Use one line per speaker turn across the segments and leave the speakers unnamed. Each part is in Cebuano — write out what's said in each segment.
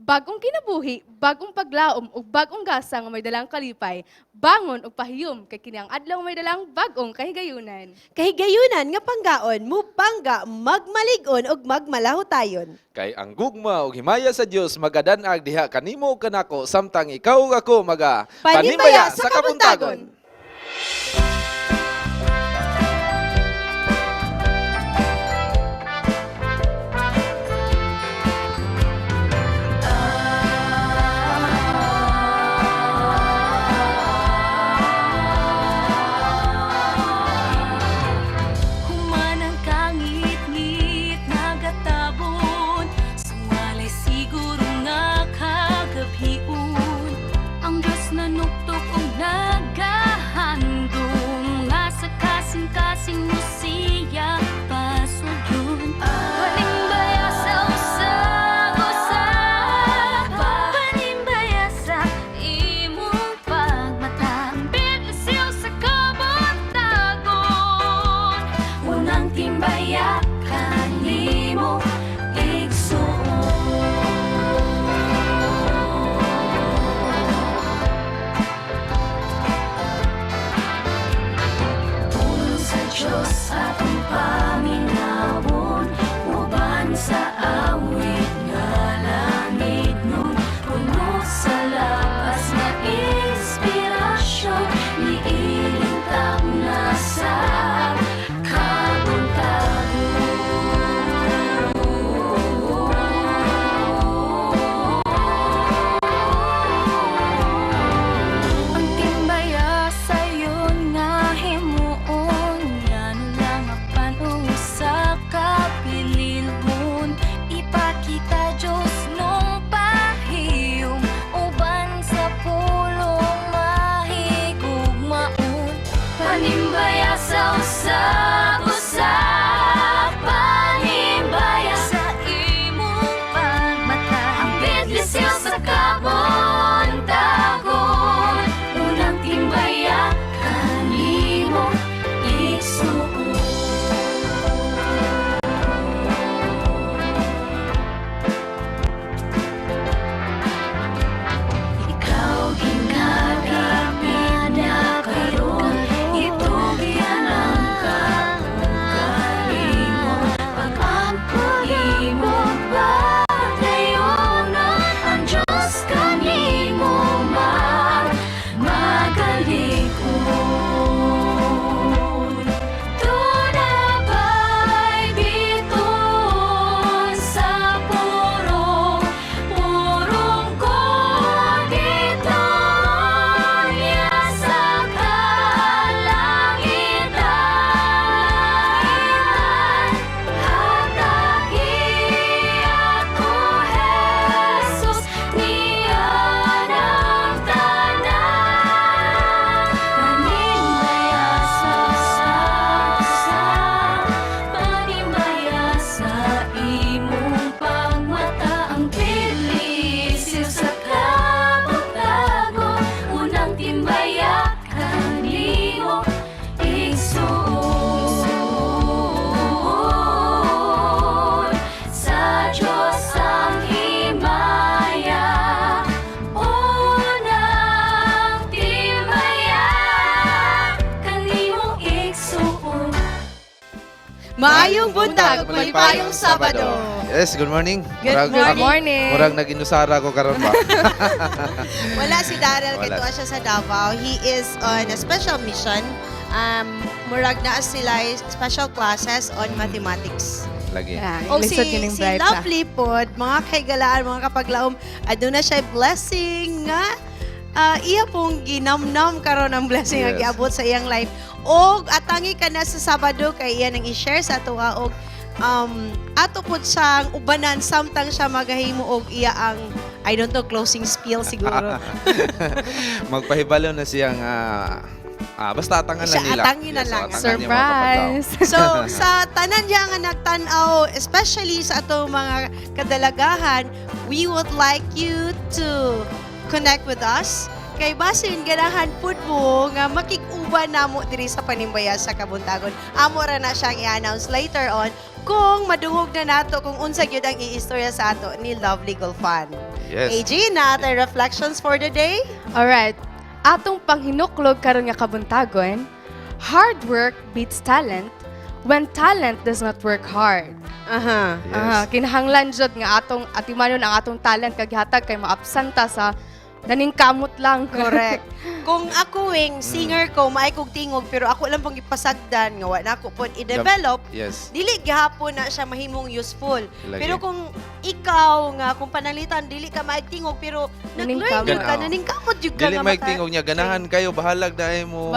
Bagong kinabuhi, bagong paglaom ug bagong gasa nga may dalang kalipay. Bangon ug pahiyom kay kini ang adlaw may dalang bagong kahigayunan.
Kahigayunan nga panggaon, mupangga, magmalig-on ug magmalahutayon.
Kay ang gugma ug himaya sa Dios magadanag diha kanimo ug kanako samtang ikaw ug ako maga
Panimbaya sa Kabuntagon.
Human ang kangit-ngit nagatabon, sumali siguro nga kagabhion. Ang Diyos na nuktok og nagahandom nga sa kasing-kasing mo siya pasudlon. Panimbaya sa usag-usa, panimbaya sa imong pagmata, bigisiw sa kabuntagon. Unang timbaya kanimo igsoon. Pulong sa Diyos atong paminawon, uban sa awit nga langit nun, puno sa labas nga inspirasyon, niilintang na sa kabuntagon. Ang timbaya sayon nga himuon, ngano lang apan usa ka pililhon. Ipakita Diyos nung pahiyom, uban sa pulong mahigugmaon. Panimbaya sa usa-usa, panimbaya sa imong pagmata, ang bidlisiw sa kabuntagon. Unang timbaya kanimo igsuon. Ikaw ginagapit na karon, itugyan ang kaugalingon. Pag-ampo imo padayonon, ang Diyos kanimo magalikon. Tunabay biton sa purong, purong ko dito niya sa kalangitan. Hatagi ako, Jesus, niya ng tanan. Panimbaya sa usa, panimbaya sa imong pagmata, ang pilisiw sa kabuntagon. Unang timbaya kanimo igsoon. Sa Diyos ang himaya, unang timbaya kanimo igsoon.
Maayong buntag ug malipayong Sabado.
Yes, good morning.
Good
Good morning.
Murag naginusara ko karon ba?
Wala si Daryl kay
Wala.
tuwa siya sa Davao. He is on a special mission. Murag naa sila special classes on mathematics.
Lagi.
Yeah,
O si,
lisod kining
si
bright na.
Lovely pod, mga kaigalaan, mga kapaglaom, aduna siya blessing nga iya pong ginamnam karon ang blessing nga giabot sa iyang life. Og atangi ka na sa Sabado kay iya nang i-share sa atoa og ato pod siyang ubanan samtang siya magahimo og iya ang, I don't know, closing spiel siguro.
Magpahibalo na siya nga basta atangan
Siya,
lang nila.
atangin na
Yes,
lang.
so atangan niya, mga kapaglaom.
Surprise!
So, sa tanan niya nga nagtan-aw, especially sa atong mga kadalagahan, we would like you to connect with us. Kay basin ganahan pud mo nga makig-uban namo diri sa Panimbaya sa Kabuntagon. Amo ra na siyang i-announce later on kung madungog na nato kung unsa gyud ang iistorya sa ato ni Lovely Gulfan.
Yes.
AG, naa tay reflections for the day?
Alright. Atong panghinuklog karon nga kabuntagon, hard work beats talent when talent does not work hard.
Aha.
Yes.
Ah, kinahanglan jud nga atong atimanon ang atong talent kag gihatag kay maabsanta sa naningkamot lang.
Correct. Kung ako wing singer ko, maay kog tingog pero ako lang pong ipasagdan nga wa na ako pod i-develop, dili gihapon na siya mahimong useful.
Lagi.
Pero kung ikaw nga kung pananglitan dili ka maay tingog pero nag-learn
Naningkamot.
gyud ka, naningkamot gyud ka
Dili
nga
may
maka-
tingog niya ganahan kayo bahalag dahil mo.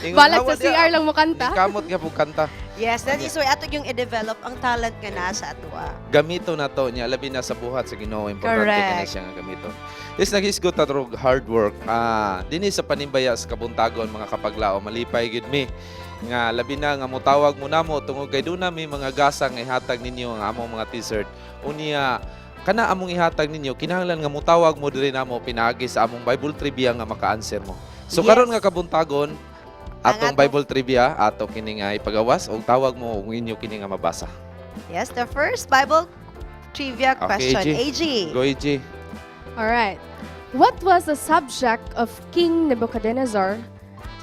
Ingon,
Balag
"Hawa
sa CR lang mo kanta.
Kamot nga po kanta.
Yes, that is why ato yung i-develop ang talent nga naa sa atoa.
Gamito na to niya labi na sa buhat sa Ginoo, importante
Correct.
kani siya nga gamito. Yes, naghisgot ta og hard work. Dinhi sa panimbaya sa kabuntagon, mga kapaglao, malipay gid mi nga labi na nga motawag mo namo tungod kay duna may mga gasa nga ihatag ninyo ang among mga t-shirt. Unya kana among ihatag ninyo, kinahanglan nga motawag mo diri namo pinaagi sa among Bible trivia nga maka-answer mo. So karon nga kabuntagon, atong
atong
Bible trivia ato kini nga ipagawas og tawag mo ug inyo kini nga mabasa.
Yes, the first Bible trivia
Okay,
question.
AG.
AG.
Go, AG.
Alright. What was the subject of King Nebuchadnezzar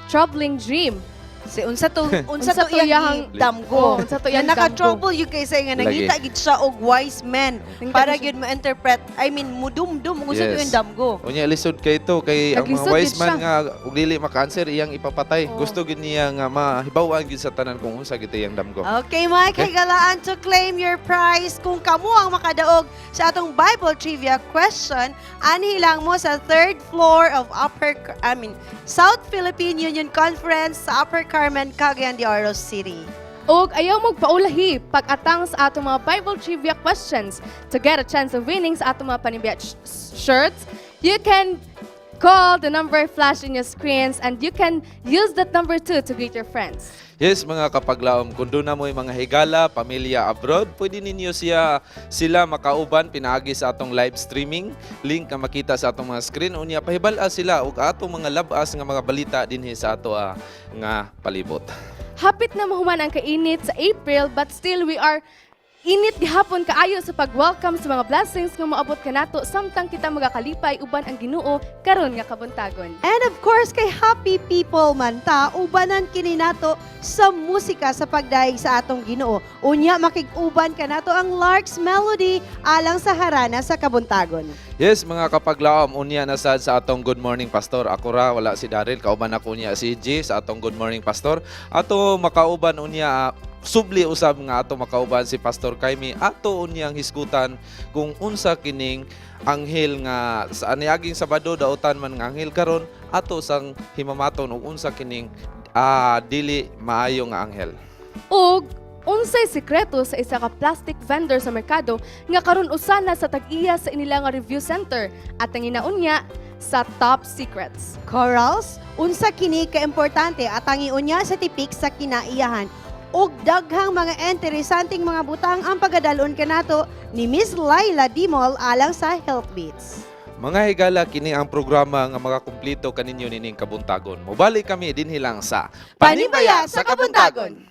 troubling dream?
Si unsa
Unsa
to
to
iyang damgo.
Oh, unsa to iyang
Na naka-trouble yun kaysa nga
Lagi.
nangita gid siya og wise men
Nangita
para
gid
gyud ma-interpret. I mean, mudumdum unsa to iyang damgo.
Unya lisod kay ito kay ang mga
Naglisod
wise
gid
man
siya.
nga ug dili maka-answer iyang ipapatay.
Oo.
Gusto gid niya nga mahibaw-an gid sa tanan kung unsa gid iyang damgo.
Okay, mga kahigalaan, to claim your prize, kung kamo ang makadaog sa atong Bible trivia question, anhi lang mo sa third floor of Upper, I mean, South Philippine Union Conference sa Upper Carmen, Cagayan de Oro City.
Og ayaw magpaulahi pag-atang sa atong mga Bible trivia questions to get a chance of winning sa atong mga panimbaya shirts. You can call the number flash in your screens and you can use that number too to greet your friends.
Yes, mga kapaglaom, kung doon na mo'y mga higala, pamilya abroad, pwede ninyo sila makauban pinaagi sa atong live streaming link nga makita sa atong mga screen. Unya pahibal-a sila ug atong mga labas nga mga balita dinhi sa ato nga palibot.
Hapit na mahuman ang kainit sa April but still we are init gihapon kaayo sa pag-welcome sa mga blessings nga moabot kanato samtang kita magakalipay uban ang Ginoo karon nga kabuntagon.
And of course, kay happy people man ta, ubanan kini nato sa musika sa pagdayeg sa atong Ginoo. Unya makig-uban kanato ang Larks Melody alang sa harana sa kabuntagon.
Yes, mga kapaglaom, unya na sad sa atong Good Morning Pastor. Ako ra, wala si Daryl, kauban ako niya si G sa atong Good Morning Pastor. Ato makauban unya subli usab nga ato makauban si Pastor Kaimi. Ato unyang hisgutan kung unsa kining anghel nga sa aniaging Sabado dautan man nga anghel karon ato sang himamaton ug unsa kining dili maayo nga anghel.
Ug unsay sikreto sa isa ka plastic vendor sa merkado nga karon usa na sa tag-iya sa inila nga review center at ang inaunya sa top secrets.
Corals, unsa kini kaimportante at ang unya sa tipik sa kinaiyahan ug daghang mga interesanteng mga butang ang pagadalon kanato ni Miss Laila Dimol alang sa Health Beats.
Mga higala, kini ang programa nga makakumplito kaninyo nining kabuntagon. Mobalik kami dinhi lang sa
Panimbaya sa Kabuntagon.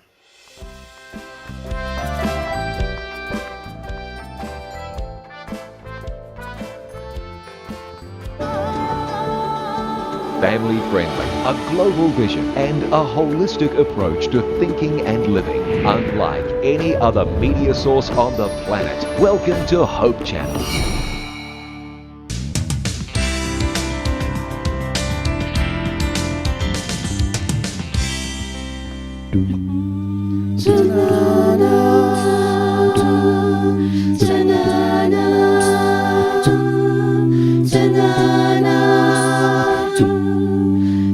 Family friendly, a global vision, and a holistic approach to thinking and living, unlike any other media source on the planet. Welcome to Hope Channel.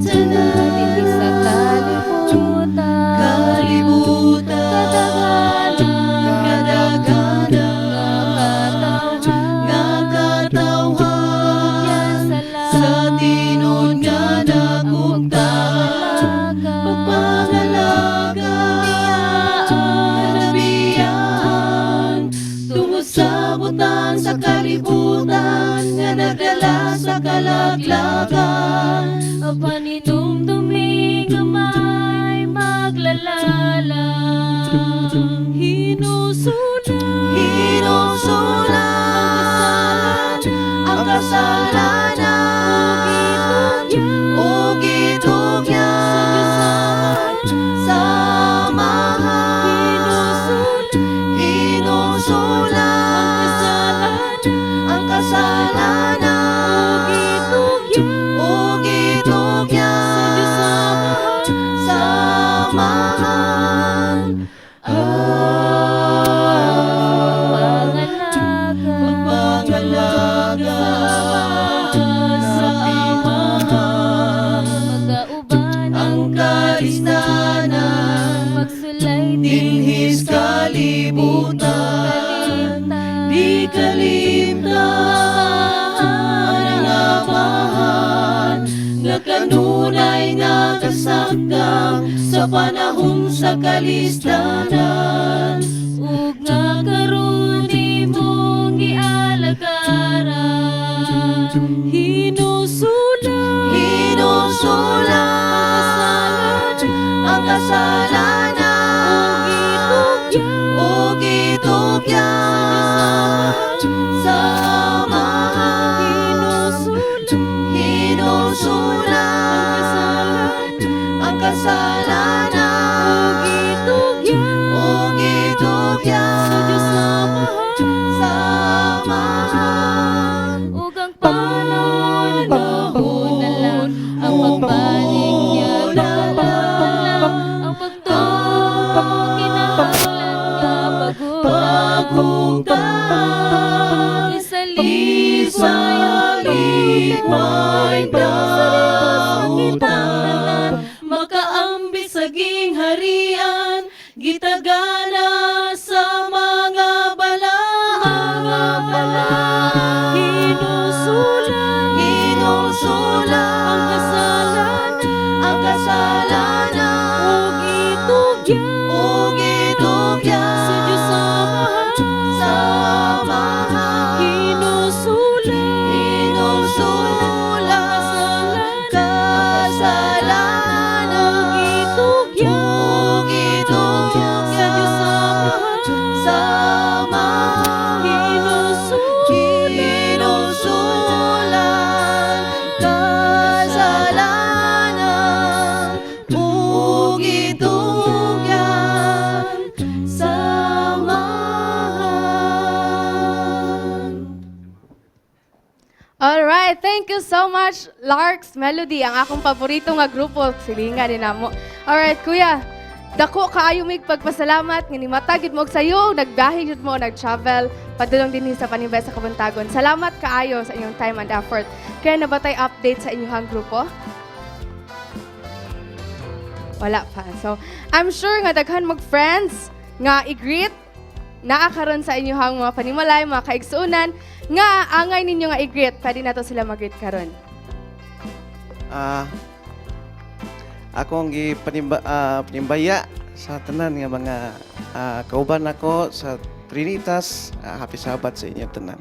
Dinhi sa kalibutan, kalibutan, kadaghanan, nga katawhan, sa tinuod nga nagugtan, pagpangalaga, nabiyaan, tungod sa butang sa kalibutan, nga nagdala sa kalaglagan. Paninumdumi gamay maglalala. Hinusulan, hinusulan.
Kasalanan ug gitugyan sa Amahan. Hinulsulan ang kasalanan ug gitugyan sa Amahan. Pagpangalaga sa Amahan, ang kalistanan dinhis kalibutan, di kalimtan ang Amahan nga kanunay nakasakdang sa panahon sa kalistanan
Ug nga karon imong gialagaran. Hinulsulan
Hinulsulan ang kasalanan ug gitugyan sa Amahan. Hinulsulan ang kasalanan ug gitugyan sa Amahan.
Ug ang panahon na lang ang pagbalik niya lang ang pagtuo kinahanglan nga
Pagugtan,
Isalikway
isalikway
dautan.
Makaambit sa gingharian, gitagana sa mga balaan.
Hinulsulan
Hinulsulan
ang kasalanan
ang kasalanan
ug gitugyan
ug gitugyan
sa Diyos Amahan.
Sa Amahan.
Hinulsulan
Hinulsulan kasalanan
ug gitugyan
ug gitugyan
sa Diyos Amahan.
Sa Amahan.
Hinulsulan
Hinulsulan kasalanan ug gitugyan sa Amahan.
Alright, thank you so much, Larks Melody, ang akong paborito nga grupo, silingan ni namo. Alright, kuya, dako kaayo mig pagpasalamat nga nimatag gid mo og sayo, nagbiyahe jud mo, nag-travel padulong dinhi sa Panimbaya sa Kabuntagon. Salamat kaayo sa inyong time and effort. Kaya na ba tay update sa inyong grupo? Wala pa. So, I'm sure nga daghan mag friends nga i-greet naa karon sa inyong mga panimalay, mga kaigsuonan nga angay ninyo nga i-greet. Pwede nato sila mag-greet karon.
Akong panimbaya sa tanan nga mga kauban nako sa Trinitas, happy Sabbath sa inyo tanan.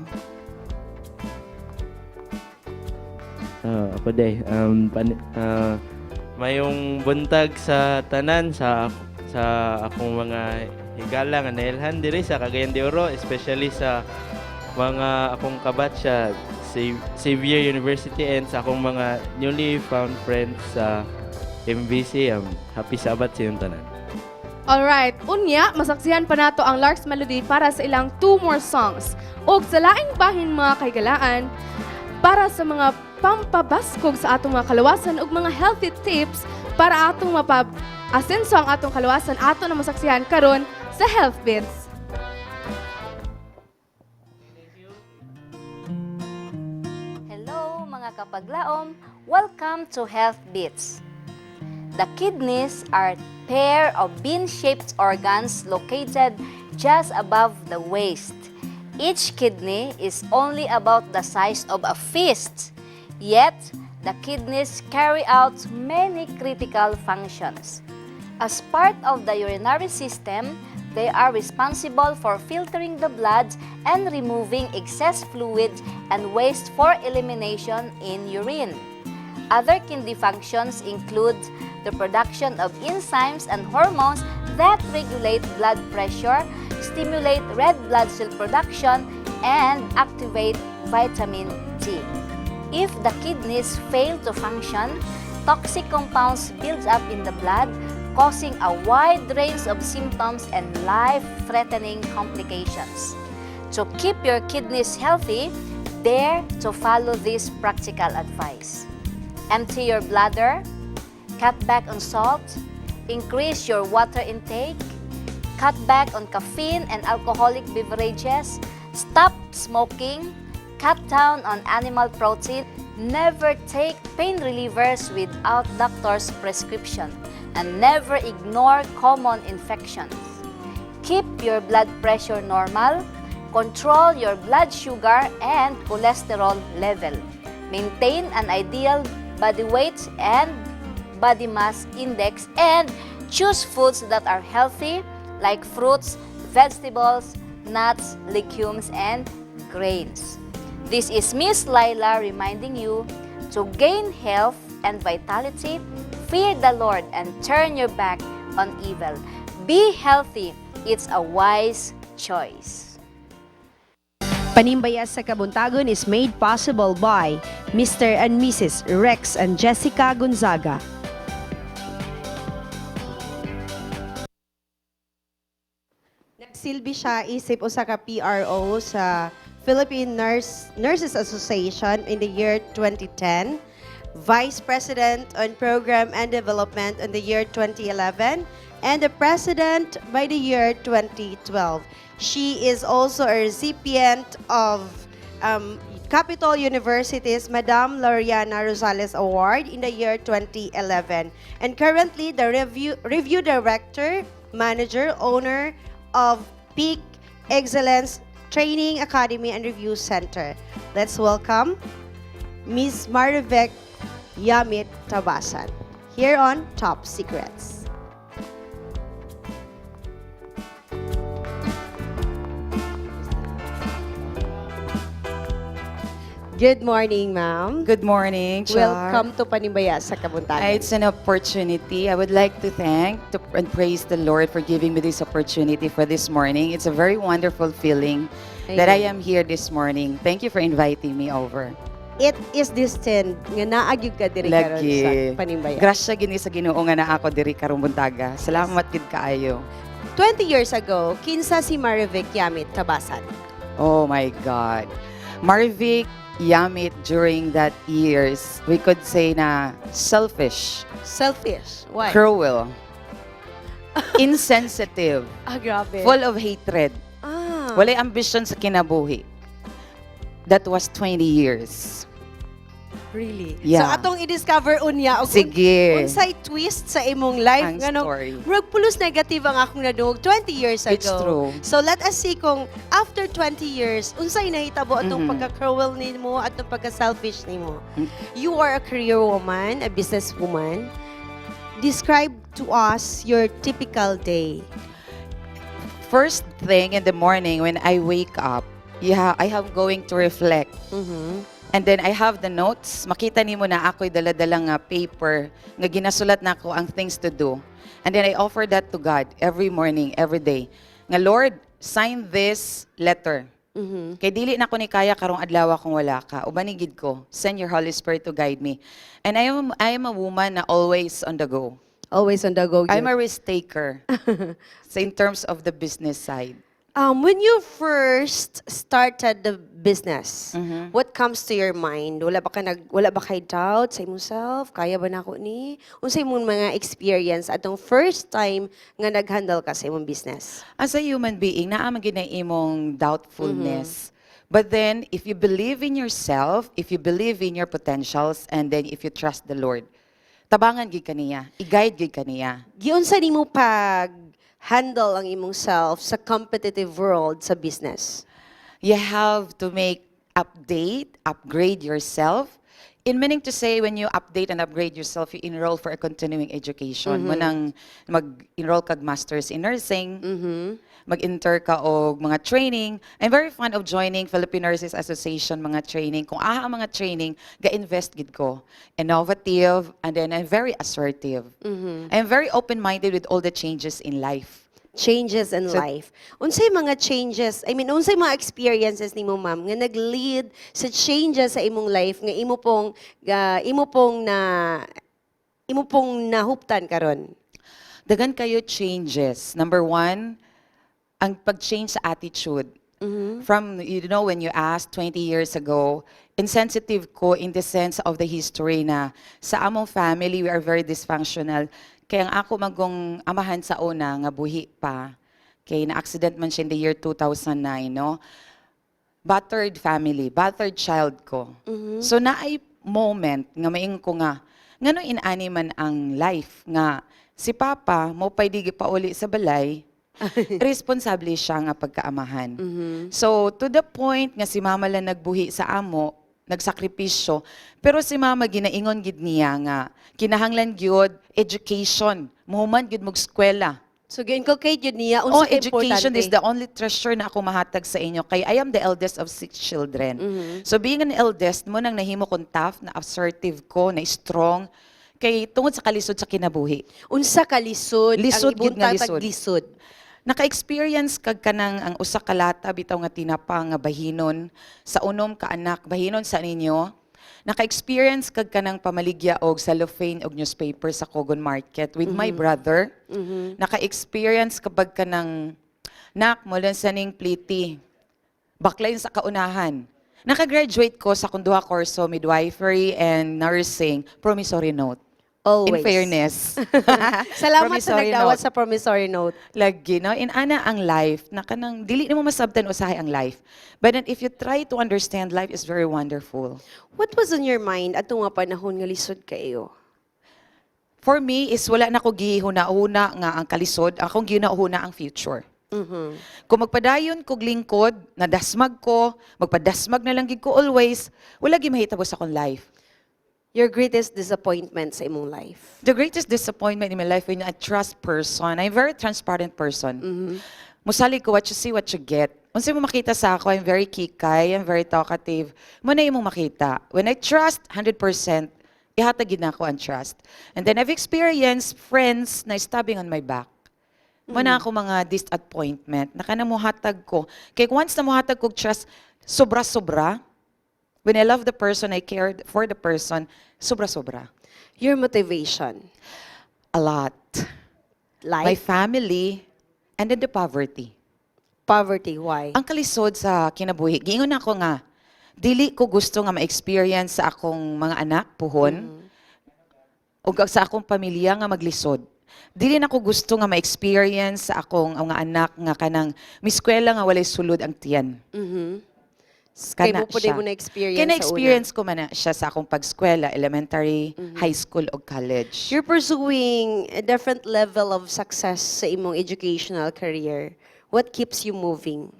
Ako day, mayong buntag sa tanan sa akong mga higala nga nailhan diri sa Cagayan de Oro, especially sa mga akong kabatch sa Xavier University and sa akong mga newly found friends sa MVC. Happy Sabbath sa inyong tanan.
Alright, unya, masaksihan pa nato ang Larks Melody para sa ilang two more songs. Og sa laing bahin, mga kaigalaan, para sa mga pampabaskog sa atong mga kalawasan ug mga healthy tips para atong mapa-asenso ang atong kalawasan, ato na masaksihan karon sa Health Bits.
Hello, mga kapaglaom! Welcome to Health Beats. The kidneys are pair of bean-shaped organs located just above the waist. Each kidney is only about the size of a fist. Yet, the kidneys carry out many critical functions. As part of the urinary system, they are responsible for filtering the blood and removing excess fluid and waste for elimination in urine. Other kidney functions include the production of enzymes and hormones that regulate blood pressure, stimulate red blood cell production, and activate vitamin empty. If the kidneys fail to function, toxic compounds build up in the blood, causing a wide range of symptoms and life-threatening complications. To keep your kidneys healthy, dare to follow this practical advice. Empty your bladder, cut back on salt, increase your water intake, cut back on caffeine and alcoholic beverages, stop smoking, cut down on animal protein, never take pain relievers without doctor's prescription, and never ignore common infections. Keep your blood pressure normal, control your blood sugar and cholesterol level. Maintain an ideal body weight and body mass index and choose foods that are healthy like fruits, vegetables, nuts, legumes, and grains. This is Miss Laila reminding you to gain health and vitality, fear the Lord, and turn your back on evil. Be healthy. It's a wise choice.
Panimbaya sa Kabuntagon is made possible by Mr. and Mrs. Rex and Jessica Gonzaga. Nagsilbi siya isip usa ka PRO sa Philippine Nurses Association in the year 2010, Vice President on Program and Development in the year 2011, and the President by the year 2012. She is also a recipient of Capital University's Madame Laureana Rosales Award in the year 2011, and currently the review director, manager, owner of Peak Excellence Training Academy and Review Center. Let's welcome Ms. Marivic Yamit Tabasan here on Top Secrets. Good morning, ma'am.
Good morning, Char.
Welcome to Panimbaya sa Kabuntagon.
It's an opportunity. I would like to thank and praise the Lord for giving me this opportunity for this morning. It's a very wonderful feeling that I am here this morning. Thank you for inviting me over.
It is destined nga naa gyud ka diri karon
Lagi.
sa Panimbaya.
Grasya gini sa Ginoo nga naa ako diri karong buntaga. Salamat gid kaayo.
20 years ago, kinsa si Marivic Yamit Tabasan?
Oh my God. Marvic Yamit during that years, we could say na selfish,
Selfish. Why?
cruel, insensitive,
Ah, grabe.
full of hatred. Walay ambisyon sa kinabuhi. That was 20 years.
Really?
Yeah.
So atong i-discover unya og
Sige.
Unsay twist sa imong life
Ang
nganong
story.
murag pulos negative ang akong nadungog 20 years ago.
It's true.
So let us see kung after 20 years unsay nahitabo atong pagka-cruel nimo, atong pagka-selfish nimo. You are a career woman, a businesswoman. Describe to us your typical day.
First thing in the morning when I wake up, yeah, I am going to reflect. And then I have the notes. Makita nimo na ako'y dala-dala nga paper nga ginasulat na ako ang things to do. And then I offer that to God every morning, every day. Nga Lord, sign this letter. Kay dili na ko ni kaya karong adlaw kung wala ka. Uban gid ko. Send your Holy Spirit to guide me. And I am a woman na always on the go.
Always on the go.
I'm a risk taker. So in terms of the business side.
When you first started the business, what comes to your mind? Wala ba kay doubt sa imong self? Kaya ba nako ni? Unsay imong mga experience atong first time nga nag-handle ka sa imong business?
As a human being, naa man gyud na imong doubtfulness. But then, if you believe in yourself, if you believe in your potentials, and then if you trust the Lord, tabangan gyud kaniya, i-guide gyud kaniya.
Giunsa nimo pag handle ang imong self sa competitive world sa business?
You have to make update, upgrade yourself. In meaning to say, when you update and upgrade yourself, you enroll for a continuing education. Mao nang mag-enroll kag masters in nursing, mag-enter ka og mga training. I'm very fond of joining Philippine Nurses Association mga training. Kung aha ang mga training, ga-invest gid ko. Innovative, and then I'm very assertive. I'm very open-minded with all the changes in life.
Changes in life. Unsay mga changes, I mean, unsay mga experiences nimo, ma'am, nga nag-lead sa changes sa imong life nga imo pong nahuptan karon?
Daghan kayo changes. Number one, ang pag-change sa attitude. From, when you asked 20 years ago, insensitive ko in the sense of the history na sa among family, we are very dysfunctional. Kaya ang ako magong amahan sa una, nga buhi pa, kay na-accident man siya in the year 2009, no? Battered family, battered child ko. So naay moment nga maingon ko nga, ngano inani man ang life nga si Papa mo pa'y di pauli sa balay, responsable siya nga pagkaamahan. So to the point nga si Mama lang nagbuhi sa amo, nagsakripisyo, pero si Mama ginaingon gid niya nga kinahanglan gyud education, muhuman gyud mog eskwela.
So gi-inculcate yun niya
Oh,
unsa ka
education is
importante.
the only treasure na ako mahatag sa inyo. Kay I am the eldest of six children. So being an eldest mo nang nahimo kong tough, na assertive ko, na strong, kay tungod sa kalisod sa kinabuhi.
Unsa ka lisod
Lisod
ang
gid nga
ibuntag
lisod.
Lisod.
Naka-experience kag kanang ang usa ka lata bitaw nga tinapa nga bahinon sa unom ka anak, bahinon sa ninyo. Naka-experience kag kanang pamaligya og cellophane og newspaper sa Cogon Market with my brother. Naka-experience kapag kanang nak mo lang sa ning pliti. Baklayin sa kaunahan. Naka-graduate ko sa akong duha kurso, midwifery and nursing, promissory note.
Always.
In fairness.
Salamat sa
Promissory
nagdawat
note.
sa promissory note.
Lagi, no? Inana ang life, na kanang, dili nimo masabtan usahay ang life. But then if you try to understand, life is very wonderful.
What was on your mind atong nga panahon nga lisod kaayo?
For me, is wala na ko gihuna-huna nga ang kalisod, akong gihuna-huna ang future. Kung magpadayon kog lingkod, nadasmag ko, magpadasmag na lang gid ko always, wala gi mahitabo sa akong life.
Your greatest disappointment sa imong life?
The greatest disappointment in my life when I trust person, I'm a very transparent person. Musalig ko, what you see, what you get. Unsa mo makita sa ako, I'm very kikay, I'm very talkative. Mo na imong makita. When I trust, 100%, ihatag gid nako ang trust. And then I've experienced friends na stabbing on my back. Mo na ako mga disappointment. Na kanang muhatag ko. Kay once na muhatag kog trust, sobra-sobra. When I love the person, I cared for the person, sobra-sobra.
Your motivation?
A lot.
Life?
My family, and then the poverty.
Poverty, why?
Ang kalisod sa kinabuhi, giingon ako nga, dili ko gusto nga ma-experience sa akong mga anak, puhon, o sa akong pamilya nga maglisod. Dili na ko gusto nga ma-experience sa akong mga anak nga kanang miskwela nga walay sulod ang tiyan.
Kay
Kana
mo po
siya.
mo na-experience
Kaya
sa una.
na-experience ko man na siya sa akong pag-eskwela, elementary, high school, o college.
You're pursuing a different level of success sa imong educational career. What keeps you moving?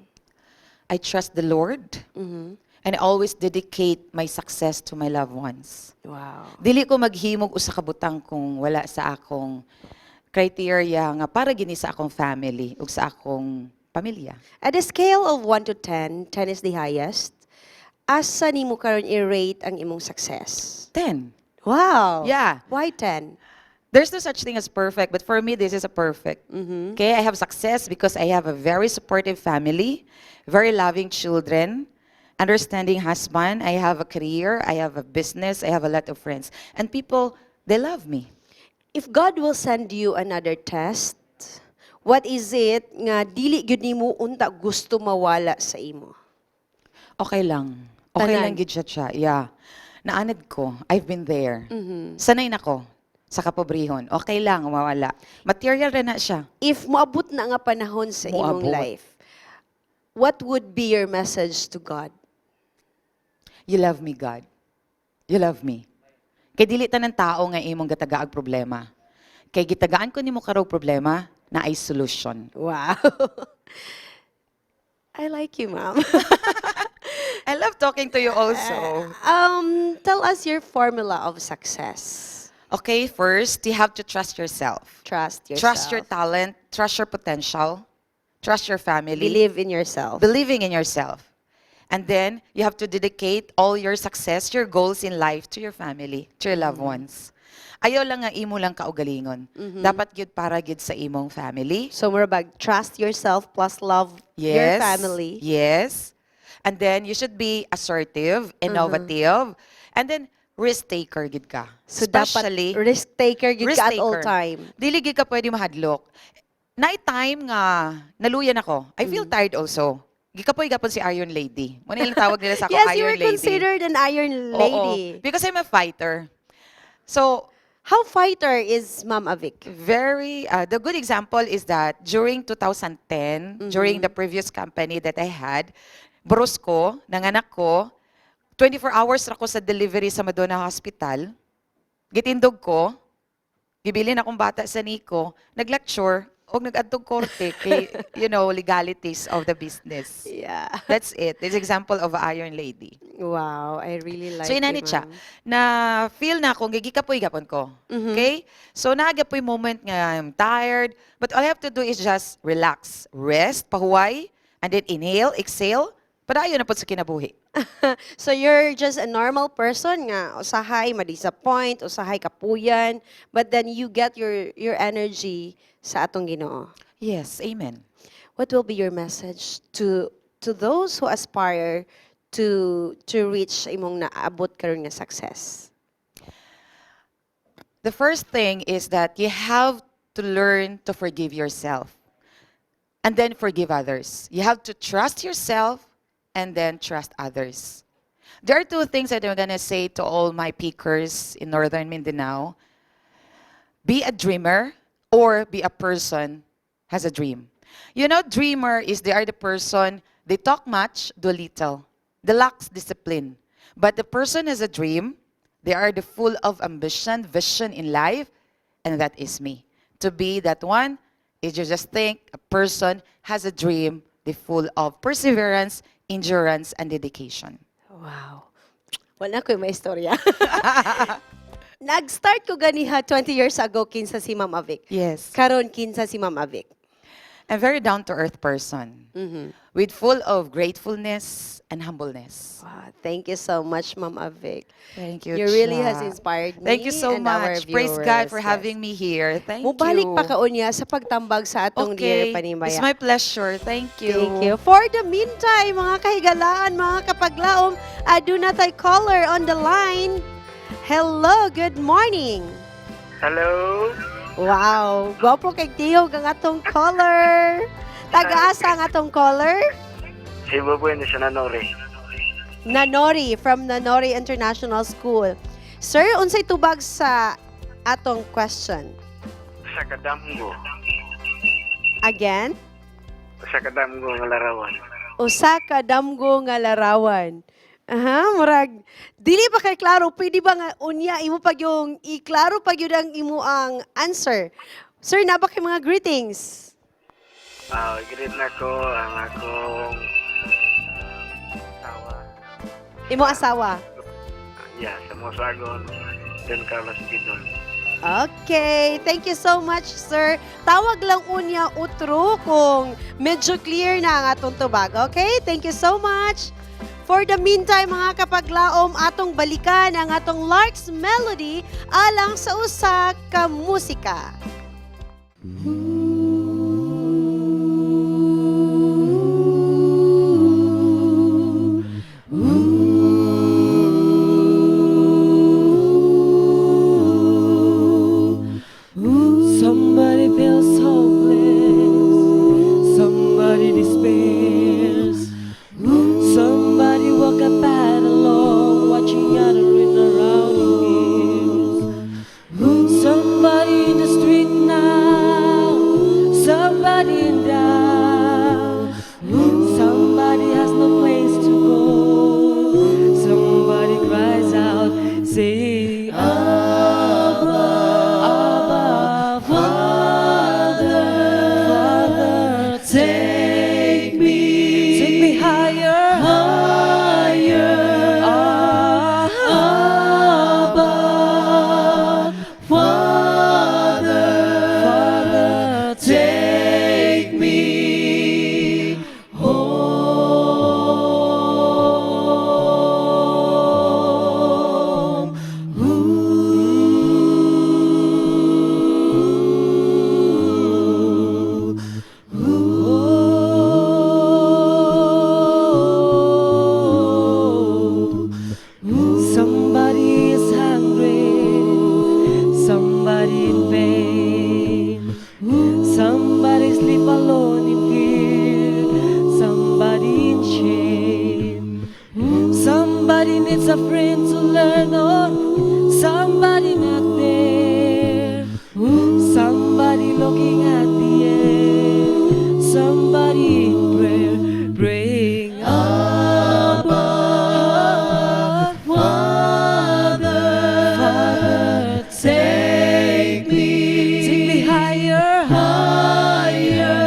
I trust the Lord and I always dedicate my success to my loved ones. Dili ko maghimog usa ka butang kung wala sa akong criteria nga para gini sa akong family ug sa akong pamilya.
At a scale of 1 to 10, 10 is the highest, asa nimo karon i-rate ang imong success?
10.
Wow.
Yeah.
Why 10?
There's no such thing as perfect, but for me, this is a perfect. Okay, I have success because I have a very supportive family, very loving children, understanding husband. I have a career, I have a business, I have a lot of friends. And people, they love me.
If God will send you another test, what is it nga dili gyud nimo unta gusto mawala sa imo?
Okay lang. Okay
Tanan.
lang gid siya. Yeah. Naanad ko. I've been there. Sanay na ko sa kapobrehon. Okay lang, mawala. Material rin na siya.
If moabot na nga panahon sa imong
Moabot.
life, what would be your message to God?
You love me, God. You love me. Kay dili tanan tao nga imong gatagaag problema. Kay gitagaan ko nimo karog problema, na ay solution.
Wow. I like you, ma'am.
I love talking to you also.
Tell us your formula of success.
Okay, first, you have to trust yourself.
Trust yourself.
Trust your talent, trust your potential, trust your family.
Believe in yourself.
Believing in yourself. And then you have to dedicate all your success, your goals in life to your family, to your loved ones. Ayaw lang nga imo lang kaugalingon. Dapat gyud para gyud sa imong family.
So mura bag trust yourself plus love your family.
Yes. And then you should be assertive, innovative, and then risk taker gid ka.
So dapat
Especially
risk taker gyud
risk
ka at all
taker.
time.
Dili gid ka pwede mahadlok. Naay time nga naluyan ako. I feel tired also. Gikapoy gapon si Iron Lady. Mao na ilang tawag nila sa ako,
Yes, you
Iron
were
Lady.
considered an iron
Oo,
lady.
because I'm a fighter. So,
How fighter is Ma'am Avik?
Very the good example is that during 2010, during the previous company that I had, boros ko, nanganak ko, 24 hours ra ko sa delivery sa Madonna Hospital. Gitindog ko, gibilin akong bata sa NICU, nag-lecture, og nag-adtog korte kay, legalities of the business. That's it. This example of a Iron Lady.
Wow, I really like
So inani
you,
siya
ma'am.
na feel na akong gikapoy gapon ko. Okay? So naa poy moment nga I'm tired, but all I have to do is just relax, rest, pahuway, and then inhale, exhale, padayon na pud sa kinabuhi.
So you're just a normal person nga usahay ma-disappoint, usahay kapuyan, but then you get your energy sa atong Ginoo.
Yes, amen.
What will be your message to those who aspire to reach imong naabot karon nga success?
The first thing is that you have to learn to forgive yourself and then forgive others. You have to trust yourself and then trust others. There are two things that I'm gonna say to all my pickers in Northern Mindanao. Be a dreamer or be a person has a dream. Dreamer is they are the person, they talk much, do little. They lacks discipline. But the person has a dream, they are the full of ambition, vision in life, and that is me. To be that one is you just think a person has a dream, they full of perseverance, endurance, and dedication.
Wow. Wala ko may istorya. Nag-start ko ganiha 20 years ago kinsa si Ma'am Avik.
Yes.
Karon kinsa si Ma'am Avik.
I'm a very down-to-earth person with full of gratefulness and humbleness.
Wow, thank you so much, Ma'am Avik.
Thank you,
You really has
Cha.
inspired me
Thank you so
and our
much. Praise God
viewers.
for having me here. Thank
Mubalik
you.
pa ka unya sa pagtambag sa atong Dear
Okay.
Panimbaya.
It's my pleasure. Thank you.
Thank you. For the meantime, mga kahigalaan, mga kapaglaom, aduna tay caller on the line. Hello, good morning.
Hello.
Wow, gwapo kay tiyog ang atong caller. Taga-asa ang atong caller?
Cebu po yun sa Nanori.
Nanori from Nanori International School. Sir, unsay tubag sa atong question?
Sa Kadamgo.
Again,
Sa Kadamgo nga larawan.
Usa ka damgo nga larawan. Aha, murag dili ba kay klaro? Pwede ba nga unya imo pag yung iklaro pag yun ang imo ang answer? Sir, naa ba kay mga greetings?
Ah, greet na ko ang akong asawa.
Imo asawa.
Yeah, sa Mosagon, Don Carlos Bidol.
Okay, thank you so much, sir. Tawag lang unya utro kung medyo clear na ang atong tubag. Okay, thank you so much. For the meantime, mga kapaglaom, atong balikan ang atong Lark's Melody alang sa usa ka musika.
Somebody feels hopeless. Somebody despairs. Somebody walk a path alone, watching other in around years. Somebody in the street now. Somebody in down. Somebody has no place to go. Somebody cries out, saying, Abba, Abba, Father, Father, take me higher, higher. Ah, Abba, Father, Father, take me home. Ooh. Somebody in prayer, praying, Abba, Father, Father, take me higher, higher,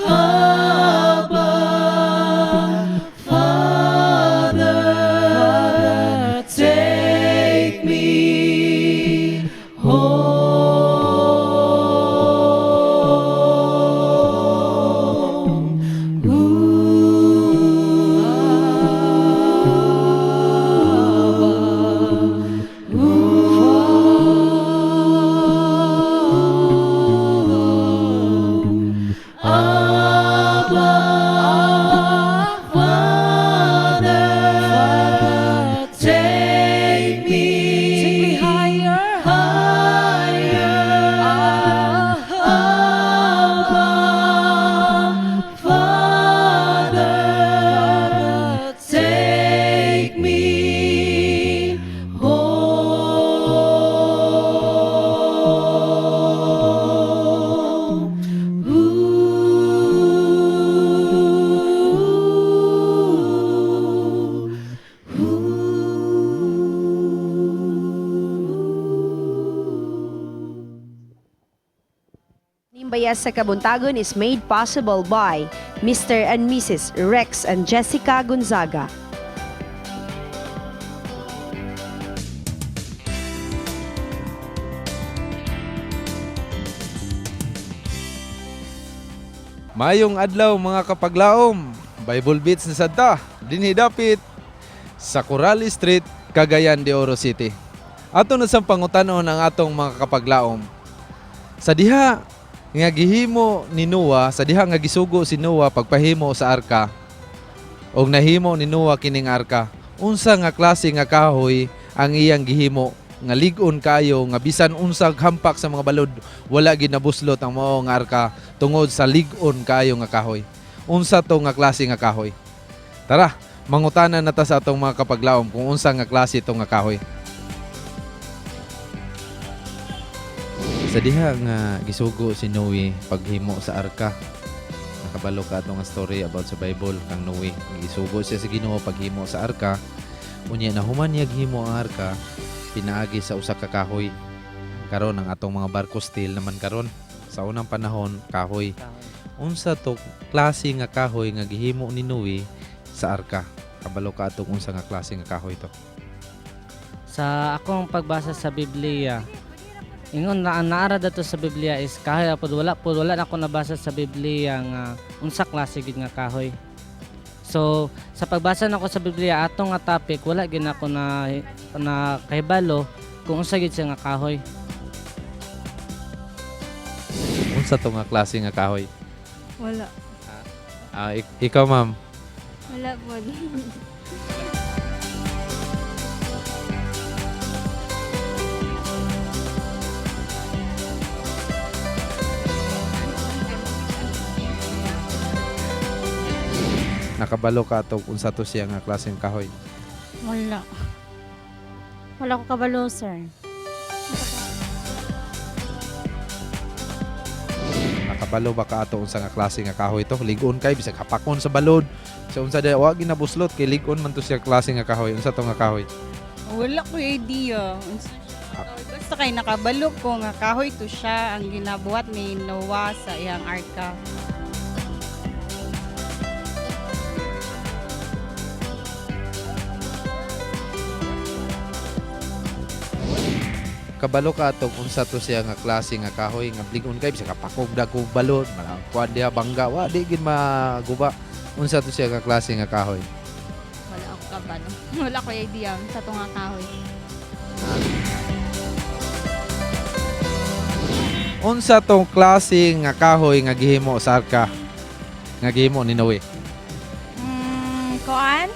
Abba, Father, take me home. Ooh, Abba, Father, Abba, Father, take me higher, higher, Abba, Father, take me home. Ooh,
Nimbaya sa Kabuntagon is made possible by Mr. and Mrs. Rex and Jessica Gonzaga.
Mayong adlaw mga kapaglaom, Bible Beats na sadta, dinhi dapit sa Coral Street, Cagayan de Oro City. Ato na sang pangutanon ang atong mga kapaglaom. Sa diha nga gihimo ni Noah, sa diha nga gisugo si Noah pagpahimo sa arka, og nahimo ni Noah kining arka, unsa nga klase nga kahoy ang iyang gihimo nga lig-on kaayo nga bisan unsag hampak sa mga balod wala ginabuslot ang mao nga arka tungod sa lig-on kaayo nga kahoy. Unsa to nga klase nga kahoy? Tara, mangutana na ta sa atong mga kapaglaom kung unsa nga klase to nga kahoy. Sa diha nga gisugo si Noe paghimo sa arka. Nakabalo ka atong nga story about sa Bible kang Noe. Gisugo siya sa Ginoo paghimo sa arka. Unya na human niya gihimo ang arka pinaagi sa usa ka kahoy. Karon ang atong mga barko steel naman karon. Sa unang panahon kahoy. Unsa to klase nga kahoy nga gihimo ni Noe sa arka? Kabalo ka atong unsa nga klase nga kahoy to.
Sa akong pagbasa sa Biblia, ingon na ang naara dato sa Biblia is kahoy pod wala na ako nabasa sa Biblia nga unsa klase gid nga kahoy. So sa pagbasa nako sa Biblia ato nga topic wala gid nako na na kahibalo kung unsa gid siya nga kahoy.
Unsa to nga klase nga kahoy?
Wala.
Ah, ikaw ma'am.
Wala po.
Nakabalo ka ato unsa to siya nga klaseng kahoy.
Wala. Wala ko kabalo, sir.
Nakabalo ba ka ato unsa nga klase nga kahoy to? Lig-on kay bisag hapakon sa balod. Sa unsa di wa ginabuslot kay lig-on man to siya klase nga kahoy. Unsa to nga kahoy?
Wala ko idea. Unsa siya nga kahoy. Basta kay nakabalo ko nga kahoy to siya ang ginabuhat ni Noah sa iyang arka.
Kabalo ka ato unsa to siya nga klase nga kahoy nga lig-on kay bisag hapakog dagkong balod, kuan diha bangga wa di gid maguba. Unsa to siya nga klase nga kahoy?
Wala ako kabalo. Wala ko idea sa tunga kahoy.
Unsa tong klase nga kahoy nga gihimo sa arka? Nga gihimo ni Noe?
Koan?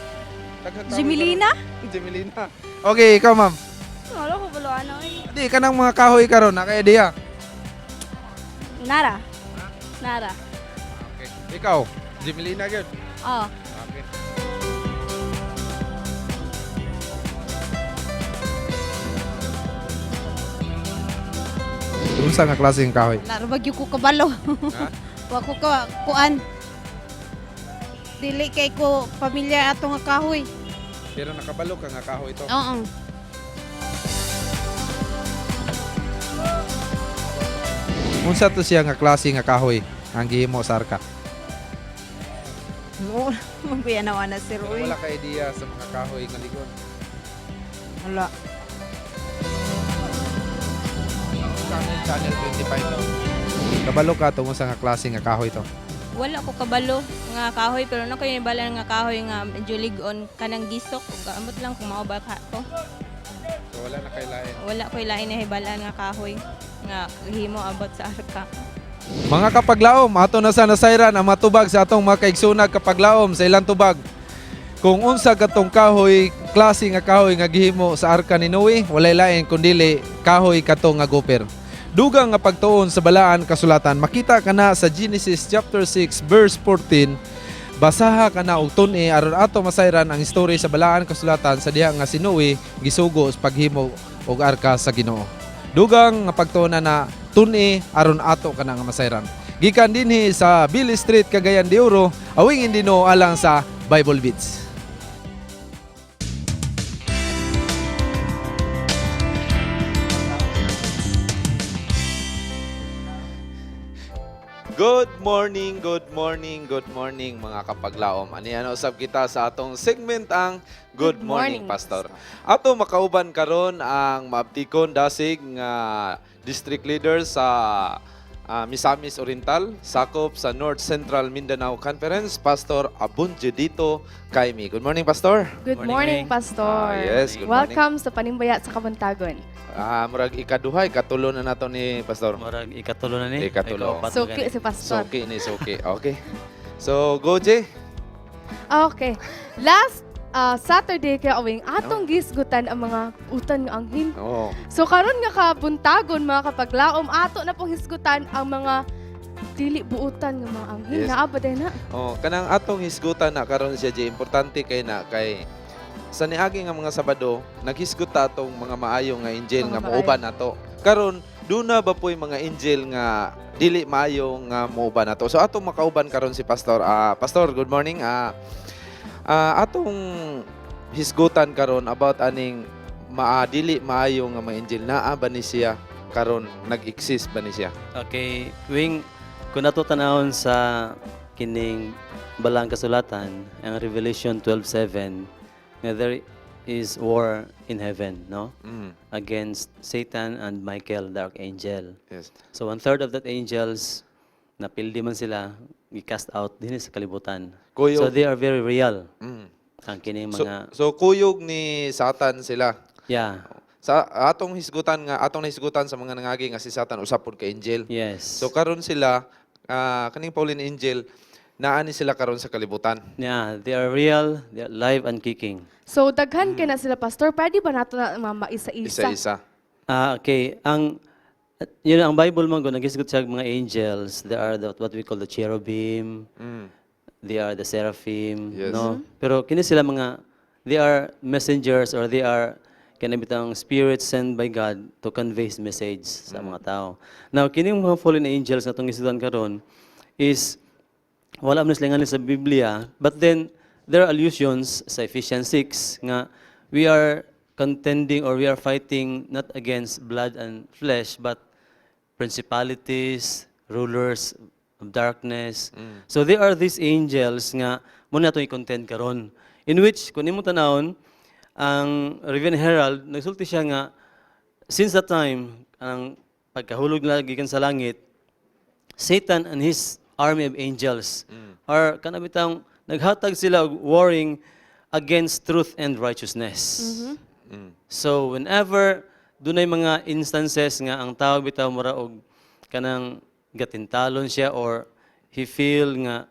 Jimilina?
Jimilina. Okay, ikaw ma'am.
Wala ko kabalo ano eh.
Di kanang mga kahoy karon na kay diha.
Nara. Nara.
Okay. Ikaw, Jimilina gyud.
Oh.
Okay. Unsa nga klase ng kahoy?
Wala ra ba gyud ko kabalo.
Ha?
Wa ko ka kuan. Dili kay ko pamilyar ato nga kahoy.
Pero nakabalo ka nga kahoy to.
Oo.
Unsa to siya nga klase nga kahoy ang gihimo sa arka?
Mo, mabuya na na sir
Pero
uy.
wala ka idea sa mga kahoy nga ligon.
Wala.
Channel 25. Kabalo ka tungod sa nga klase nga kahoy to.
Wala ko kabalo nga kahoy pero na kayo nibala nga kahoy nga medyo ligon kanang gisok ug amot lang kung mao ba ka to.
So wala na kay lain.
Wala ko'y lain na hibalaan nga kahoy nga himo abot sa arka.
Mga kapaglaom, ato na sa nasayran ang matubag sa atong mga kaigsunag kapaglaom sa ilang tubag. Kung unsa katong kahoy, klase nga kahoy nga gihimo sa arka ni Noe, walay lain kundili kahoy kato nga goper. Dugang nga pagtuon sa balaan kasulatan, makita kana sa Genesis chapter 6 verse 14. Basaha kana og tun-i aron ato masayran ang story sa balaan kasulatan sa diha nga si Noe gisugo sa paghimo og arka sa Ginoo. Dugang nga pagtuon na tun-i aron ato kana nga masayran. Gikan dinhi sa Billy Street, Cagayan de Oro, awingin dinoo alang sa Bible Beats. Good morning, good morning, good morning, mga kapaglaom. Ani ano usab kita sa atong segment ang Good Morning,
Morning,
Pastor. Ato makauban karon ang maabtikon dasig nga district leader sa Misamis Oriental, sakop sa North Central Mindanao Conference, Pastor Abunjudito Kaimi. Good morning, Pastor.
Good morning, Pastor.
Ah, yes, good morning.
Welcome sa Panimbaya sa Kabuntagon.
Ah, murag ikaduhay, katulo na nato ni Pastor.
Murag ikatulo na ni.
Ikatulo.
Ikaapat na
Suki
gani.
si Pastor.
Suki ni suki. Okay. So, go Jay.
Okay. Last Saturday kay awing atong gisgutan ang mga utan nga anghin.
Oh.
So karon nga kabuntagon, mga kapaglaom, ato na pong hisgutan ang mga dili buutan nga mga anghin.
Yes.
Naa ba din na?
Oh, kanang atong hisgutan na karon siya Jay, importante kay na kay sa niagi nga mga Sabado, naghisgot ta atong mga maayo nga angel
Mga
nga
maayo.
muuban nato. Karon, duna ba po'y mga angel nga dili maayo nga muuban nato? So atong makauban karon si Pastor. Pastor, good morning. Atong hisgutan karon about aning maadili maayo nga mga angel, naa ba ni siya karon, nag-exist ba ni siya?
Okay, wing kung nato tanawon sa kining balang kasulatan, ang Revelation 12:7 nga there is war in heaven, no? Against Satan and Michael, the archangel.
Yes.
So one third of that angels napildi man sila, gi-cast out din sa kalibutan.
Kuyog.
So they are very real. Ang kining
So,
mga
so kuyog ni Satan sila.
Yeah.
Sa atong hisgutan nga atong nahisgutan sa mga nangagi nga si Satan usab pud ka angel.
Yes.
So karon sila kaning fallen angel naa ni sila karon sa kalibutan.
Yeah, they are real, they are live and kicking.
So daghan kay na sila, Pastor. Pwede ba nato na maisa-isa?
Isa-isa.
Ah, okay. Ang yun ang Bible man gud nagisgot siya og mga angels. They are the, what we call the cherubim. They are the seraphim, no? Pero kini sila mga they are messengers or they are kanang bitang spirits sent by God to convey His message sa mga tao. Now, kini mga fallen angels na itong gisgutan karon is wala man sila ngalan sa Biblia, but then there are allusions sa Ephesians 6 nga we are contending or we are fighting not against blood and flesh but principalities, rulers of darkness. So there are these angels nga mo na itong i-contend karon. In which kung imo tanawon ang Review and Herald nagsulti siya nga since that time ang pagkahulog nila gikan sa langit, Satan and his army of angels are kana bitang naghatag sila og warring against truth and righteousness. So whenever dunay mga instances nga ang tao bitaw mura og kanang gatintalon siya or he feel nga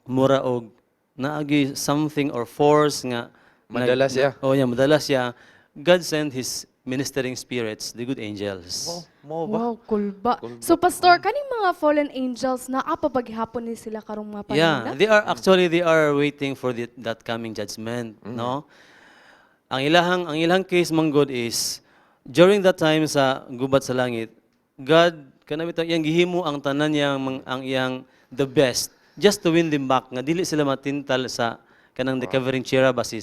mura og naagi something or force nga
Madala siya.
Oh yeah, madala siya. God sent his ministering spirits, the good angels.
Mo ba?
Wow, kulba. So Pastor, kaning mga fallen angels naa pa ba gihapon ni sila karong mga panahon
Yeah,
na?
they are actually they are waiting for that coming judgment, no? Ang ilahang case man gud is during that time sa gubat sa langit, God
Kana bitaw iyang gihimo ang tanan niyang ang iyang the best just to win them back nga dili sila matintal sa kanang the covering cherub ba si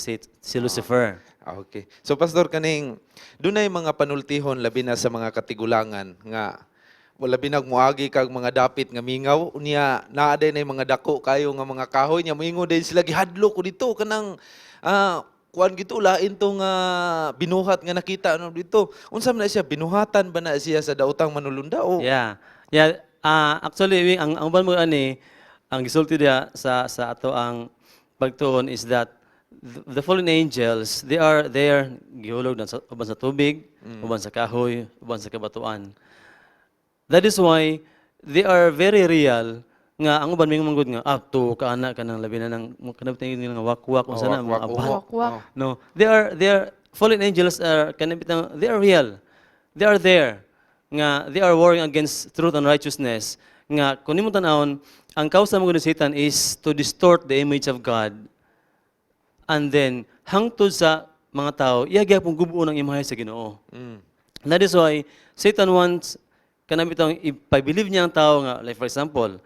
Lucifer.
Ah, okay. So Pastor, kaning dunay mga panultihon labi na sa mga katigulangan nga wala binag moagi kag mga dapit nga mingaw, unya naa day na mga dako kayo nga mga kahoy nya moingon din sila, "Gihadlo ko dito kanang kuan gito, lain to nga binuhat nga nakita ano dito." Unsa man na siya, binuhatan ba na siya sa daotang manulunda o
Yeah. Actually ang uban mo ani ang gisulti diha sa ato ang pagtuon is that the fallen angels, they are there, gihulog na sa uban sa tubig, uban sa kahoy, uban sa kabatuan. That is why they are very real nga ang uban mingon man gud nga to ka ana kanang labi na nang kanang tingin nga wakwak, unsa na mga
wakwak,
abat.
Wakwak.
No, they are fallen angels are kanang bitang they are real. They are there nga they are warring against truth and righteousness nga kung nimo tan-awon ang kausa mo ni Satan is to distort the image of God and then hangtod sa mga tao iya gyapon gubuon ang imahe sa Ginoo. That is why Satan wants kanang bitang ipa-believe niya ang tao nga, like for example,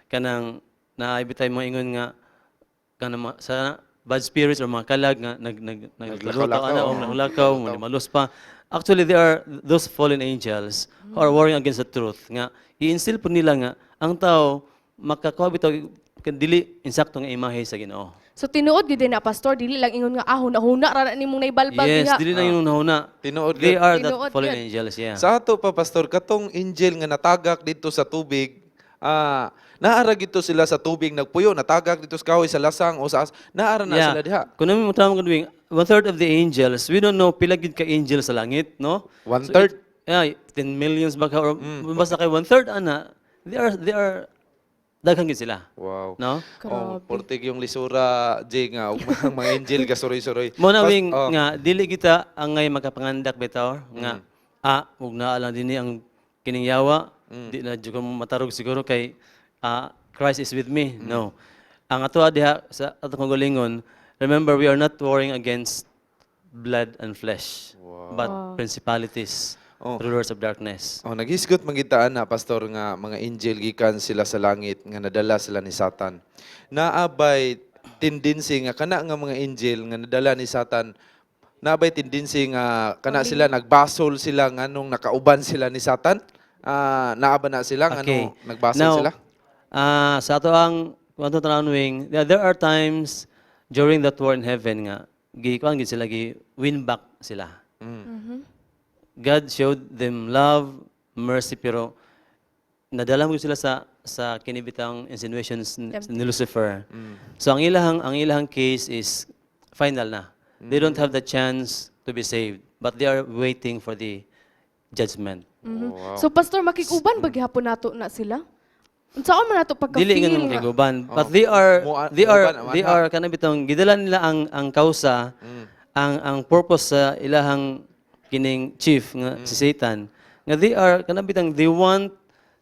kanang naay bitay mga ingon nga kanang sa bad spirits or mga kalag nga nag nag naglakaw
Naglakaw-lakaw.
ana o naglakaw, malos pa. Actually, they are those fallen angels who are warring against the truth nga i-instill po nila nga ang tao makakuha bitaw dili insakto nga imahe sa Ginoo.
So tinuod gyud na, Pastor, dili lang ingon nga ah huna-huna ra na nimong naibalbal
Yes,
diha.
dili lang yung huna.
Tinuod
They
gyud.
are the
Tinuod
fallen
gyud.
angels, yeah.
Sa ato pa, Pastor, katong angel nga natagak dito sa tubig, naara gito sila sa tubig nagpuyo, natagak dito sa kahoy, sa lasang o sa naara na sila diha.
Kung namin mo tama wing, one third of the angels, we don't know pila gid ka angels sa langit, no?
One
So
third?
Yeah, 10 millions ba ka or basta kay one third ana, they are daghan gid sila. No?
Oh, portig yung lisura, Jay, nga, ug mga angel ka suroy-suroy.
Mo na wing
oh.
nga dili kita angay makapangandak bitaw nga ug naa lang dinhi ang kining yawa, di na jud ko matarog siguro kay Christ is with me. No. Ang ato diha sa atong kaugalingon, remember, we are not warring against blood and flesh, but principalities, rulers of darkness.
Oh, naghisgot magitaan na, Pastor, nga mga angel gikan sila sa langit nga nadala sila ni Satan. Naabay tendency nga kana nga mga angel nga nadala ni Satan, naabay tendency nga kana sila nagbasol sila nganong nakauban sila ni Satan? Naa ba na sila ngano nagbasol
Now,
sila?
Sa ato ang kung ato tanawon wing, there are times during that war in heaven nga gi kuan gid sila, gi win back sila. God showed them love, mercy, pero nadala mo sila sa kinibitang insinuations ni Lucifer. So ang ilahang case is final na. They don't have the chance to be saved, but they are waiting for the judgment.
So Pastor, makikuban ba gihapon nato na sila? Unsaon man nato pagka-feel
Dili nga naman kay but they are they are
Muuban,
they
amanha.
are kanang bitong gidala nila ang kausa, ang purpose sa ilahang kining chief nga si Satan nga they are kanang bitang they want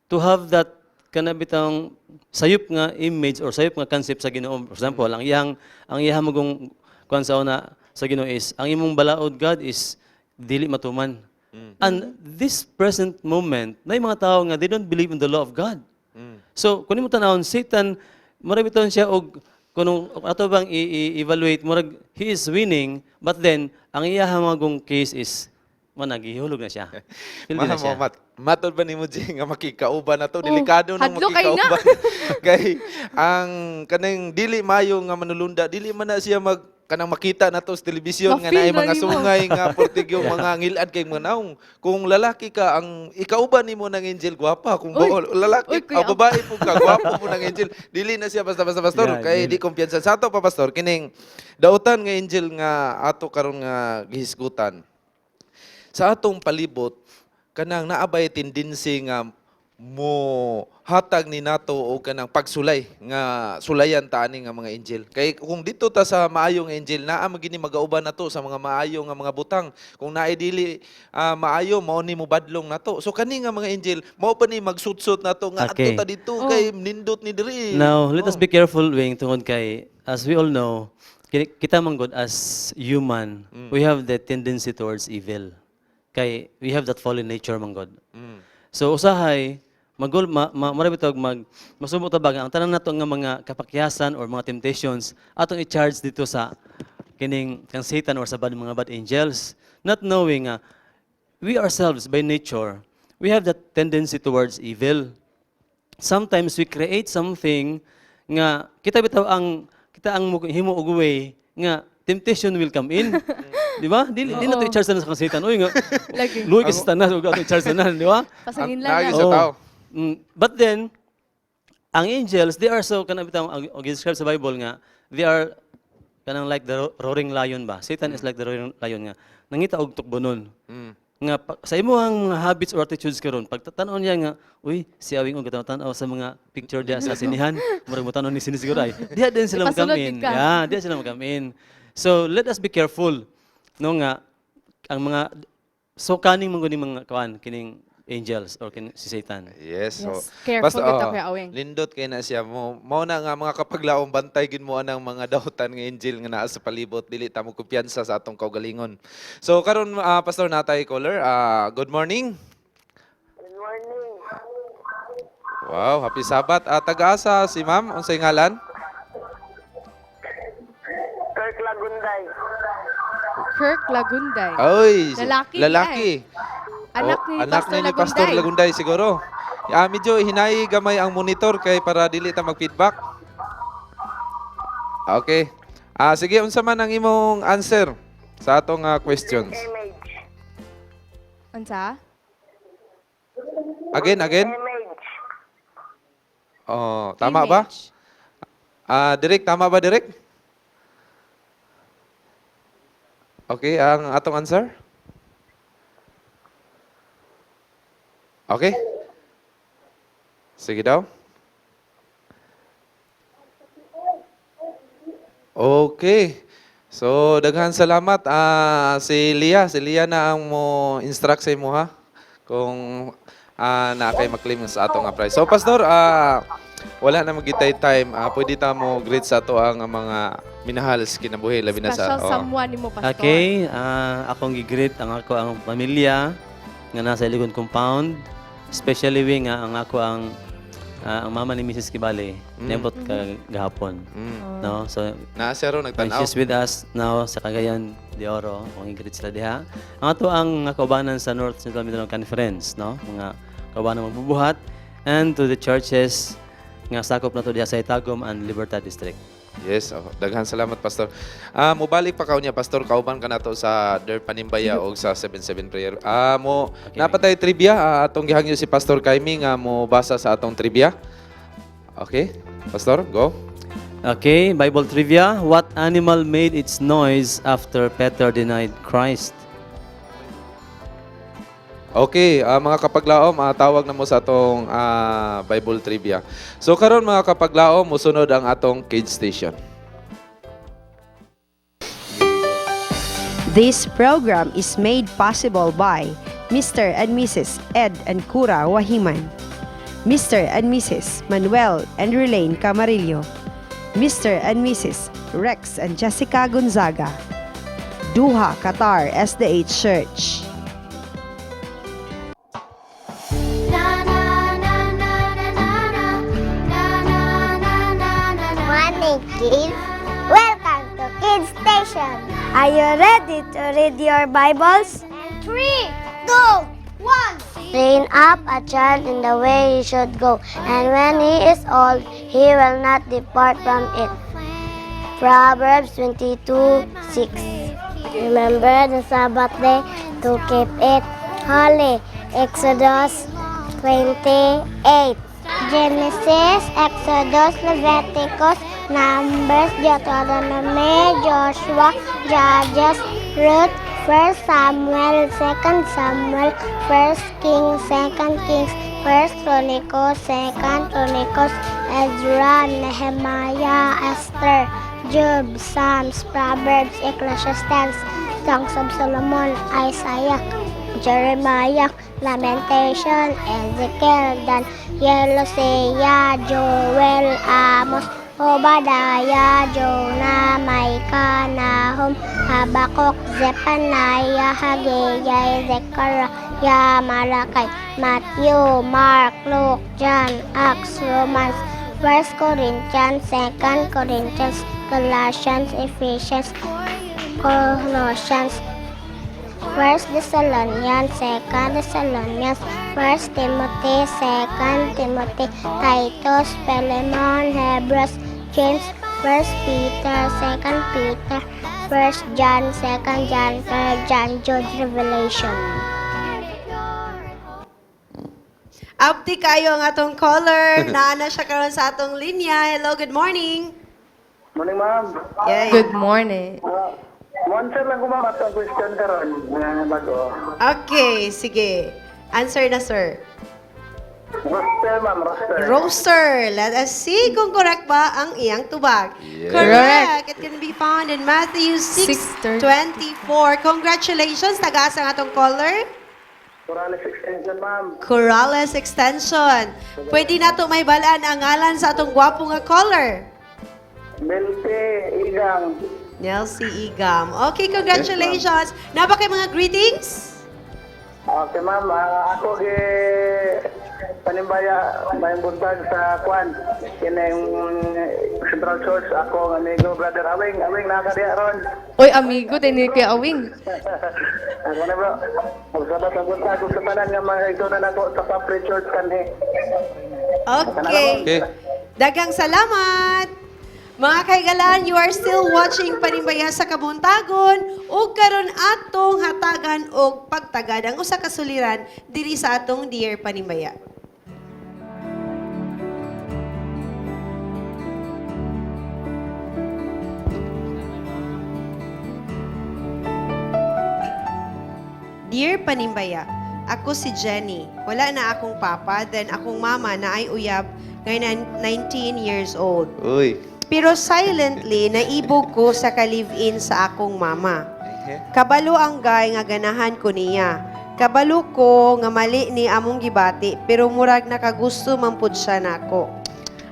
to have that kanang bitang sayop nga image or sayop nga concept sa Ginoo. For example, ang iyang magong kuan sa una sa Ginoo is ang imong balaod, God, is dili matuman. And this present moment na mga tao nga they don't believe in the law of God. So, kung nimo tanawon, Satan, murag bitaw siya og kung ato bang i-evaluate, murag he is winning, but then ang iyahang magong case is man gihulog na siya. Pildi na siya.
Mat matod ba nimo, Jay, nga makikauban na to? Delikado nang
Hadlok kay na.
makikauban. Kay ang kanang dili mayo nga manulunda, dili man na siya mag kanang makita na to sa telebisyon nga
Ma-feel
naay
na
mga
nimo.
sungay nga portig yung mga ngilad kay mga naong. Kung lalaki ka, ang ikauban nimo ng angel gwapa, kung
Uy.
lalaki
Uy, kuya.
o babae po ka, gwapo po ng angel, dili na siya basta-basta, Pastor, kay
dili.
di kumpiyansa sa ato pa, Pastor. Kining dautan nga angel nga ato karon nga gihisgutan sa atong palibot, kanang naabay tendency nga mo hatag ni nato o kanang pagsulay nga sulayan ta ani nga mga angel? Kay kung dito ta sa maayong angel, naa magini magauban nato sa mga maayo nga mga butang. Kung naay dili maayo, mao ni mobadlong nato. So kani nga mga angel, mao pa ni magsutsot nato nga adto ta dito kay nindot ni diri.
Now, let us be careful, Wing, tungod kay, as we all know, kita man gud as human, we have the tendency towards evil. Kay we have that fallen nature man gud. So usahay magul ma, ma, mura bitog mag masubo ta ba nga ang tanan nato nga mga kapakyasan or mga temptations atong i-charge dito sa kining kang Satan or sa bad mga bad angels, not knowing nga we ourselves by nature, we have that tendency towards evil. Sometimes we create something nga kita bitaw ang kita ang himo og way nga temptation will come in. Di ba? Di na to i-charge na sa kang Satan. Uy nga.
Lagi.
Luoy ka sa tanan ug ato i-charge na, di ba?
Pasangin lang
Naagi
na.
sa tao.
But then ang angels, they are so kanang bitaw ang ang describe sa Bible nga they are kanang like the roaring lion ba. Satan is like the roaring lion nga nangita og tukbonon. Nga sa imong mga habits or attitudes karon, pagtatan-on niya nga, uy, si Awing og tan-aw sa mga picture diya sa sinihan, murag mo tan-on ni sini siguro ay. Diha din sila
Ipasulod
mo-come in.
gid ka.
Yeah, diha sila mo-come in. So let us be careful no nga ang mga so kaning man gud mga kuan kining angels or kining si Satan.
Yes. So,
Yes. Careful
basta,
kita,
oh,
Kuya Awing.
Lindot kay na siya mo. Mao na nga mga kapaglaom, bantay gid mo anang mga dahutan nga angel nga naa sa palibot, dili ta mo kumpiyansa sa atong kaugalingon. So karon, pastor, natay caller. Good morning.
Good morning.
Wow, happy Sabbath. Taga-asa si ma'am? Unsay ngalan?
Kirk Lagunday.
Kirk Lagunday.
Oy,
Lalaki
lalaki.
Anak
Oh,
ni
anak
Pastor
ni Pastor
Lagunday.
Lagunday siguro. Medyo hinay gamay ang monitor kay para dili ta mag-feedback. Okay. Sige, unsa man ang imong answer sa atong questions?
Image.
Unsa?
Again, again.
Image.
Oh, tama ba?
Image.
Direk, tama ba, Direk? Okay, ang atong answer? Okay. Sige daw. Okay. So, daghan salamat. Si Lia na ang mo instruct sa imo ha kung na kay maklaim sa atong nga prize. So, Pastor, wala na magitay time. Pwede ta mo greet sa ato ang mga minahal sa kinabuhi labi na sa
Special
oh.
someone nimo, Pastor.
Okay, akong gi-greet ang ako ang pamilya nga nasa Iligon compound, especially wi nga ang ako ang mama ni Mrs. Kibali, niabot ka gahapon. No? So
Naa siya ron
and
nagtan-aw.
she's with us now sa Cagayan de Oro. Akong i-greet sila diha. Ang ato ang mga kaubanan sa North Central Mindanao Conference, no? Mga kaubanan magbubuhat and to the churches nga sakop na to diha sa Itagum and Libertad District.
Yes, oh, daghan salamat, Pastor. Mobalik pa ka unya, Pastor, kauban ka nato sa Der Panimbaya og sa 77 prayer. Mo
Okay.
napatay trivia, atong gihangyo si Pastor Kaimi nga mo basa sa atong trivia. Okay? Pastor, go.
Okay, Bible trivia. What animal made its noise after Peter denied Christ?
Okay, mga kapaglaom, tawag na mo sa atong Bible trivia. So karon, mga kapaglaom, musunod ang atong Kids Station.
This program is made possible by Mr. and Mrs. Ed and Cura Wahiman, Mr. and Mrs. Manuel and Relaine Camarillo, Mr. and Mrs. Rex and Jessica Gonzaga, Doha, Qatar SDA Church.
Morning, kids. Welcome to Kids Station. Are you ready to read your Bibles? Three, two, one. Train up a child in the way he should go, and when he is old, he will not depart from it. Proverbs 22:6. Remember the Sabbath day to keep it holy. Exodus 28. Genesis, Exodus, Leviticus, Numbers, Deuteronomy, Joshua, Judges, Ruth, 1 Samuel, 2 Samuel, 1 Kings, 2 Kings, 1 Chronicles, 2 Chronicles, Ezra, Nehemiah, Esther, Job, Psalms, Proverbs, Ecclesiastes, Songs of Solomon, Isaiah, Jeremiah, Lamentation, Ezekiel, Daniel, Hosea, Joel, Amos, Obadiah, Jonah, Micah, Nahum, Habakkuk, Zephaniah, Haggai, Zechariah, Ya, Malakay, Matthew, Mark, Luke, John, Acts, Romans, 1 Corinthians, 2 Corinthians, Galatians, Ephesians, Colossians, 1 Thessalonians, 2 Thessalonians, 1 Timothy, 2 Timothy, Titus, Philemon, Hebrews, James, 1 Peter, 2 Peter, 1 John, 2 John, 3 John, Jude, Revelation.
Abti kayo ang atong caller. Naa na siya karon sa atong linya. Hello, good morning.
Morning, ma'am.
Yay.
Good morning.
Answer lang ko, ma'am, atong question karon nga bago.
Okay, sige. Answer na, sir.
Roster, ma'am, roster.
Roaster. Let us see kung correct ba ang iyang tubag.
Yes.
Correct. It can be found in Matthew 6:24. Congratulations. Taga-asa ang atong caller?
Corrales Extension, ma'am.
Corrales Extension. Pwede na to may balaan ang ngalan sa atong gwapo nga caller.
Belte, Igang.
Nelsie Igam. Okay, congratulations. Naa ba kay mga greetings?
Okay, ma'am. Ako gi panimbaya may buntag sa kwan kining Central Church ako ang amigo brother Awing. Awing naa ka diha ron.
Oy, amigo, din ni Kuya Awing.
Ako na, bro. Magsabat ang buntag ug sa tanan nga mga igsoon nako sa Papri Church kanhi.
Okay.
Okay.
Daghang salamat! Mga kahigalaan, you are still watching Panimbaya sa Kabuntagon ug karon atong hatagan og pagtagad ang usa ka suliran diri sa atong Dear Panimbaya. Dear Panimbaya, ako si Jenny. Wala na akong papa, then akong mama naay uyab ngayon 19 years old.
Uy.
Pero silently, naibog ko sa ka-live-in sa akong mama. Kabalo ang guy nga ganahan ko niya. Kabalo ko nga mali ni among gibati, pero murag nakagusto man pud siya nako.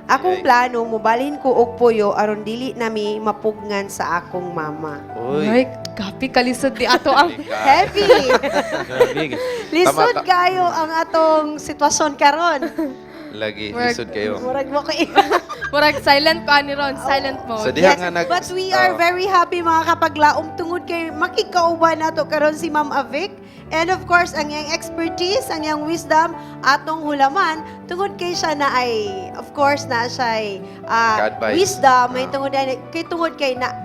Akong plano, mubalhin ko og puyo aron dili nami mapugngan sa akong mama.
Uy.
Ay, kapi kalisod di ato ang
Heavy!
Grabe.
Lisod
Tama,
kayo ang atong sitwasyon karon.
Lagi,
Work.
lisod kayo.
Murag mo kay
Murag silent ko ani ron, silent mode.
Sa diha nga nag
But we are
Oh.
very happy, mga kapaglaom, tungod kay makikauban nato karon si Ma'am Avic. And of course, ang iyang expertise, ang iyang wisdom, atong hulaman, tungod kay siya na ay, of course, na siya ay
Ka-advise.
wisdom, may tungod kay tungod kay na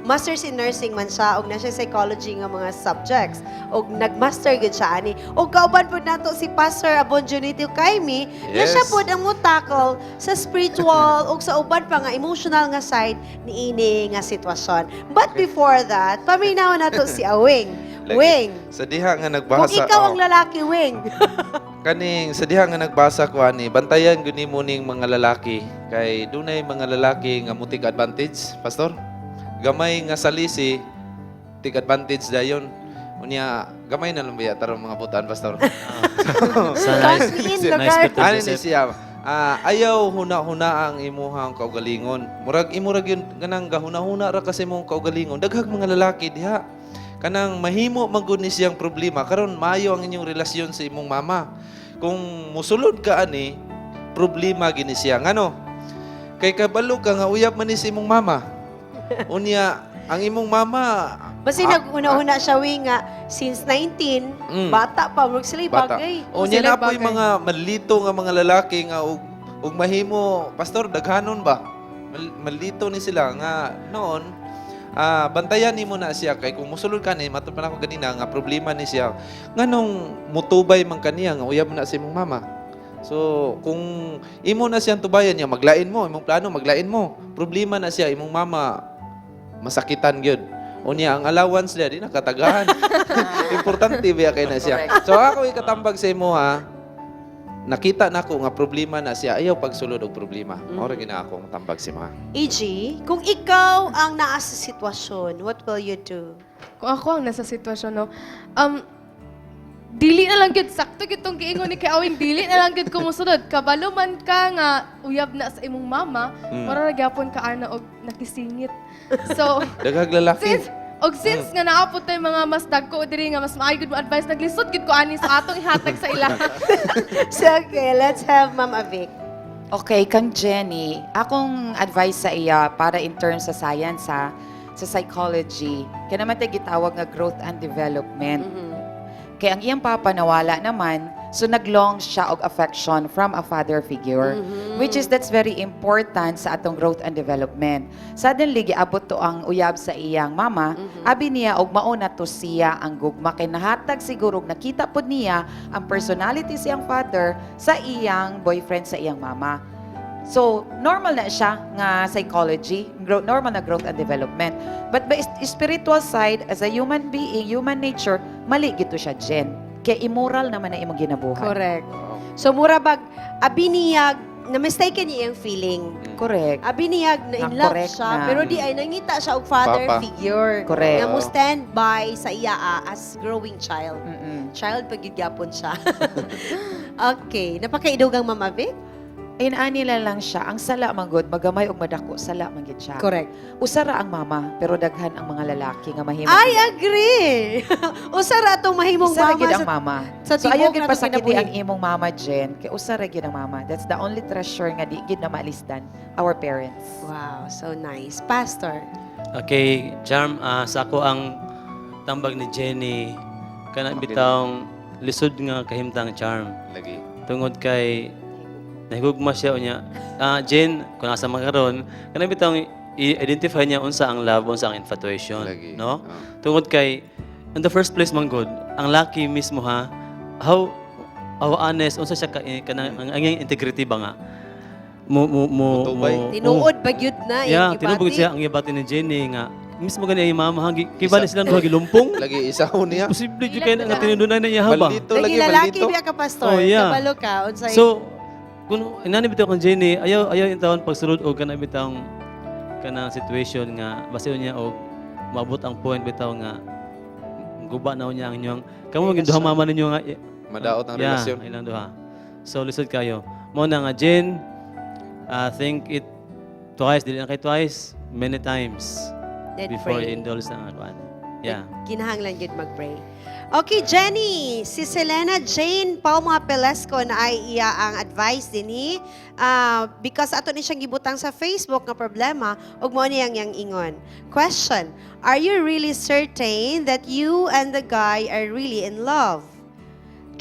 masters in nursing man siya og na siya psychology nga mga subjects og nagmaster gid siya ani. Og kauban pud nato si Pastor Abon Junito Kaimi nga siya
Yes.
pud ang mo tackle sa spiritual ug sa uban pa nga emotional nga side niini nga sitwasyon. But before that, paminaw nato si Awing.
Lagi.
Wing,
Sa diha nga
kung
nagbasa.
ikaw
oh.
ang lalaki, Wing.
Kaning sa diha nga nagbasa ko ani, bantayan gyud nimo ning mga lalaki kay dunay mga lalaki nga mo take advantage, pastor. Gamay nga salisi take advantage dayon. Unya gamay na lang biya tarong mga butan, pastor.
Sa nice,
Nice
nice
lugar.
Ano ni
Joseph.
siya? Ayaw huna-huna ang imuhang kaugalingon. Murag imurag yun kanang gahuna-huna ra kasi mong kaugalingon. Daghag mga lalaki diha. Kanang mahimo man gud ni siyang problema karon maayo ang inyong relasyon sa imong mama. Kung musulod ka ani, problema gini siya. Ngano? Kay kabalo ka nga uyab man ni sa imong mama. Unya, ang imong mama
Basta nag-una-una siya, Wing, nga since 19, bata pa, murag sila'y
bata.
bagay.
O niya
Sila
na po'y
bagay.
mga malito nga mga lalaki nga og mahimo, pastor, daghanon ba? Malito ni sila nga noon bantayan nimo na siya kay kung musulod ka ni matod pa nako ganina nga problema ni siya nganong mutubay man kaniya nga uyab na sa imong mama. So, kung imo na siyang tubayan niya, maglain mo, imong plano, maglain mo. Problema na siya, imong mama, masakitan gyud. Unya, ang allowance niya, di na katagahan. Importante biya kay na siya. So, ako ikatambag sa imo ha, nakita na ko nga problema na siya, ayaw pagsulod og problema. Mao ra gina akong tambag si mga.
E.g., kung ikaw ang naa sa sitwasyon, what will you do?
Kung ako ang nasa sitwasyon, no, dili na lang gyud sakto gyud tong giingon ni kay Awing, dili na lang gyud ko mosunod. Kabalo man ka nga uyab na sa imong mama, mura ra gyapon ka ana og nakisingit. So,
Daghag lalaki.
since Og since nga naa pod tay mga mas dagko diri nga mas maayo gud mo advice, naglisod gid ko ani sa atong ihatag sa ila.
So, okay, let's have Ma'am Avik.
Okay, kang Jenny, akong advice sa iya para in terms sa science ha, sa psychology, kaya naman tayo gitawag nga growth and development. Kaya ang iyang papa nawala naman, so naglong siya og affection from a father figure, which is that's very important sa atong growth and development. Suddenly, giabot to ang uyab sa iyang mama, abi niya og mao na to siya ang gugma kay nahatag siguro og nakita pod niya ang personality siyang father sa iyang boyfriend sa iyang mama. So, normal na siya nga psychology, normal na growth and development. But by spiritual side, as a human being, human nature, mali gito siya, Jen. Kaya immoral naman na imong ginabuhat.
Correct. So, mura bag, abi niyag, na mistaken niya yung feeling.
Correct.
Abi niyag na in
Na
love
correct
siya,
na.
pero di ay nangita siya og father
Papa.
Figure.
Correct.
Nga mo stand by sa iya as growing child. Child pag gyud gyapon siya. Okay, napakaidugang, Ma'am Avik?
Inani lang siya, ang sala manggod, magamay og madako, sala man gid siya.
Correct.
Usara ang mama, pero daghan ang mga lalaki nga mahimo.
I agree. Usa ra atong mahimong
Usara
mama
gid ang
sa,
mama.
sa
So ayaw
tibuok
gid
natong
pasakiti
kinabuhi.
ang imong mama, Jen. Kay usara gid ang mama. That's the only treasure nga di gid na maalisdan, our parents.
Wow, so nice. Pastor.
Okay, Charm, sa ako ang tambag ni Jenny, kana bitawng lisod nga kahimtang, Charm.
Lagi.
Tungod kay nahigugma siya unya. Jen, kung asa man karon, kana bitawng i-identify niya unsa ang love, unsa ang infatuation,
Lagi.
No? Tungod kay in the first place man gud, ang laki mismo ha, how honest unsa siya ka, eh, kanang ang iyang integrity ba nga mo mo mo,
Mutubay.
mo
Tinuod ba gyud na
Yeah,
iyang
tinuod
gibati?
siya ang gibati ni Jenny nga mismo gani ay mama hangi kibali silang duha gilumpong.
Lagi isaw niya.
Posible jud kay nga tinundunan na iya ba.
Maldito
Lagi
lagi,
lalaki
maldito.
biya ka, Pastor.
Oh, yeah.
Kabalo ka unsay
So kung inani bitaw kang Jenny, ayaw ayaw yung taon pagsulod og kana bitawng kanang situation nga basiw niya og maabot ang point bitaw nga guba na niya ang inyong kamo maging duha mama ninyo nga
Madaot ang
yeah,
relasyon.
Ilang duha. So lisod kayo. Mo na nga Jen, think it twice, dili na kay twice, many times
Then
before
pray.
you indulge sa nga kuan. Yeah.
Kinahanglan gyud mag-pray. Okay, Jenny, si Selena Jane Palma Pelesco na ay iya ang advice dinhi. Because ato ni siyang gibutang sa Facebook nga problema ug mao niyang yang ingon. Question, are you really certain that you and the guy are really in love?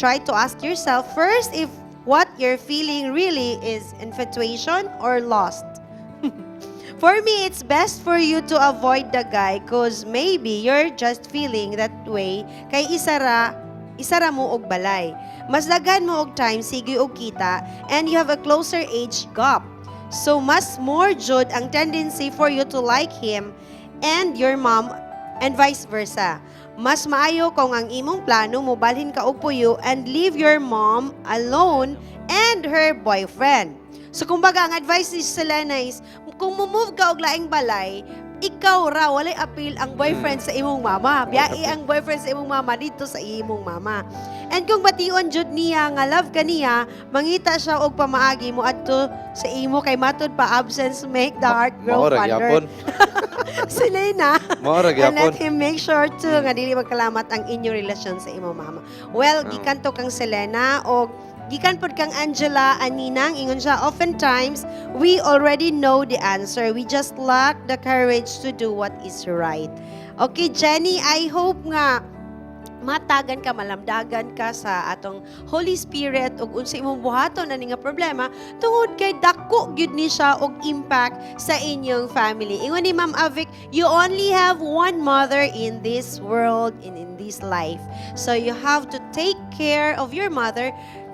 Try to ask yourself first if what you're feeling really is infatuation or lust. For me, it's best for you to avoid the guy 'cause maybe you're just feeling that way kay isara mo og balay. Mas daghan mo og time sige og kita and you have a closer age gap. So mas more jud ang tendency for you to like him and your mom and vice versa. Mas maayo kung ang imong plano mobalhin ka og puyo and leave your mom alone and her boyfriend. So kumbaga ang advice ni Selena is kung mo-move ka og laing balay, ikaw ra walay appeal ang boyfriend sa imong mama. Biyai ang boyfriend sa imong mama dito sa imong mama. And kung bation jud niya nga love ka niya, mangita siya og pamaagi mo adto sa imo kay matud pa, absence make the heart grow
Mao ra
fonder.
gyapon.
Selena.
Mao ra
And let
gyapon.
him make sure to nga dili magkalamat ang inyong relasyon sa imong mama. Well, gikan to kang Selena o gikan pod kang Angela Aninang, ingon siya, oftentimes we already know the answer. We just lack the courage to do what is right. Okay, Jenny, I hope nga matagan ka, malamdagan ka sa atong Holy Spirit ug unsa imong buhaton ani nga problema tungod kay dako gyud ni siya og impact sa inyong family. Ingon ni Ma'am Avic, you only have one mother in this world and in this life. So you have to take care of your mother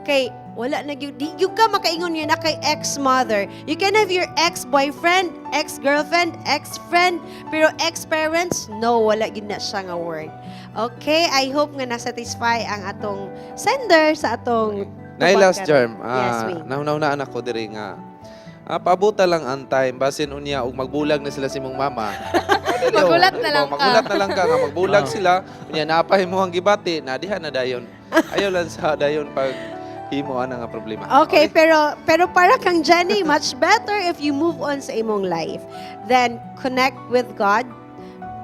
kay wala na gyud di gyud ka makaingon nga na kay ex-mother. You can have your ex-boyfriend, ex-girlfriend, ex-friend, pero ex-parents, no, wala gyud na siya nga word. Okay, I hope nga na-satisfy ang atong sender sa atong
Nay
tubag
last
karon.
Charm,
Yes, Wing.
Nahunahunaan ako diri nga pabuta lang ang time basin unya og magbulag na sila si imong mama. Dili, oh,
Magulat na lang
oh,
ka.
Magulat na lang ka nga magbulag sila. Unya naapay mo ang gibati, na diha na dayon. Ayaw lang sa dayon pag himo ana nga problema.
Okay, pero pero para kang Jenny, much better if you move on sa imong life. Then connect with God,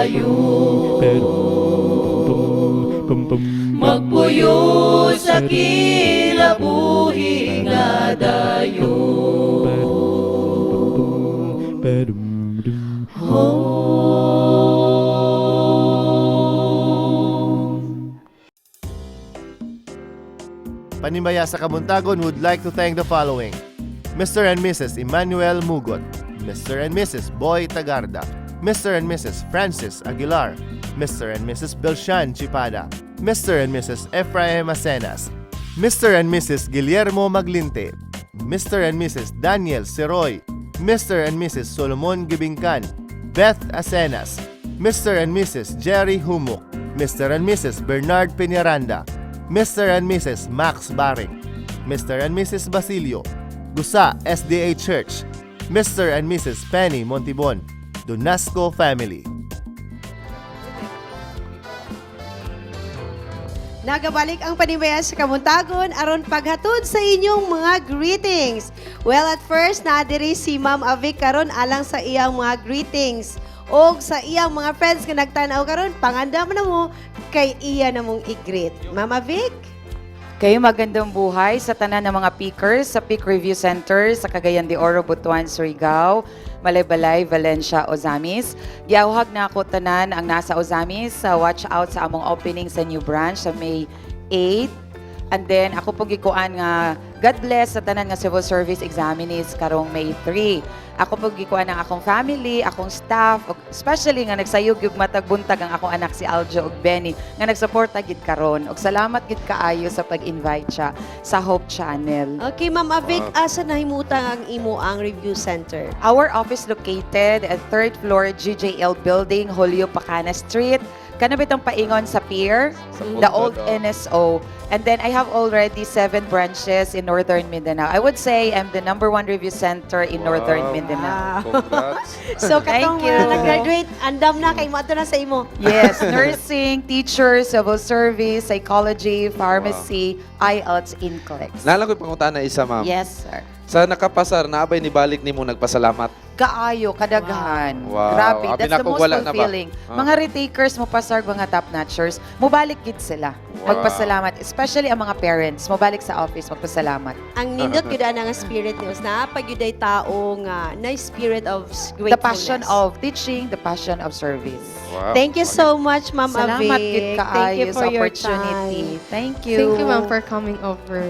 dayon. Magpuyo sa kinabuhi nga dayon. Home.
Panimbaya sa Kabuntagon would like to thank the following: Mr. and Mrs. Emmanuel Mugot, Mr. and Mrs. Boy Tagarda, Mr. and Mrs. Francis Aguilar, Mr. and Mrs. Belshan Chipada, Mr. and Mrs. Ephraim Acenas, Mr. and Mrs. Guillermo Maglinte, Mr. and Mrs. Daniel Seroy, Mr. and Mrs. Solomon Gibingkan, Beth Acenas, Mr. and Mrs. Jerry Humuk, Mr. and Mrs. Bernard Peñaranda, Mr. and Mrs. Max Baring, Mr. and Mrs. Basilio, Gusa SDA Church, Mr. and Mrs. Penny Montibon, Donasco Family.
Nagabalik ang Panimbaya sa Kabuntagon aron paghatod sa inyong mga greetings. Well, at first, naadiri si Ma'am Avic karon alang sa iyang mga greetings. Og sa iyang mga friends nga nagtanaw karon, pangandam na mo kay iya na mong i-greet. Ma'am Avic?
Kayo, magandang buhay sa tanan ng mga pickers sa Pick Review Center sa Cagayan de Oro, Butuan, Surigao, Malaybalay, Valencia, Ozamis. Giawhag na ako tanan ang nasa Ozamis sa watch out sa among opening sa new branch sa May 8. And then ako po gikuan nga God bless sa tanan nga civil service examinees karong May 3. Ako po gikuan ang akong family, akong staff, ug especially nga nagsayog yung matag buntag ang akong anak si Aljo ug Benny nga nagsuporta gid karon. Ug salamat gid kaayo sa pag-invite siya sa Hope Channel.
Okay, Ma'am Avic, asa nahimutang ang imo ang review center?
Our office located at third floor GJL Building, Julio Pacana Street. Kanabitong paingon sa pier, the old
puntod, oh.
NSO. And then I have already seven branches in Northern Mindanao. I would say I'm the number one review center in Northern Mindanao.
Congrats.
So, katong
Thank you.
mga nag-graduate, andam na kay mo na sa imo.
Yes, nursing, teacher, civil service, psychology, pharmacy, IELTS, NCLEX.
Naa lang ko'y pangutana isa, ma'am.
Yes, sir.
Sa nakapasar, naabay ni balik nimo nagpasalamat?
Kaayo, kadaghan.
Wow.
Grabe,
Abi
that's the
nako,
most
wala na ba?
fulfilling.
Ah.
Mga retakers mo pasar, mga top-notchers, mubalik gid sila. Magpasalamat. Especially ang mga parents, mubalik sa office, magpasalamat.
Ang nindot gyud ana nga spirit ni us na pag gyud ay tao nga na spirit of gratefulness.
The passion of teaching, the passion of service.
Wow.
Thank you so much, Ma'am
Salamat
Avic.
gid
Thank
kaayo
you for
sa
your
opportunity.
time.
Thank you.
Thank you, ma'am, for coming over.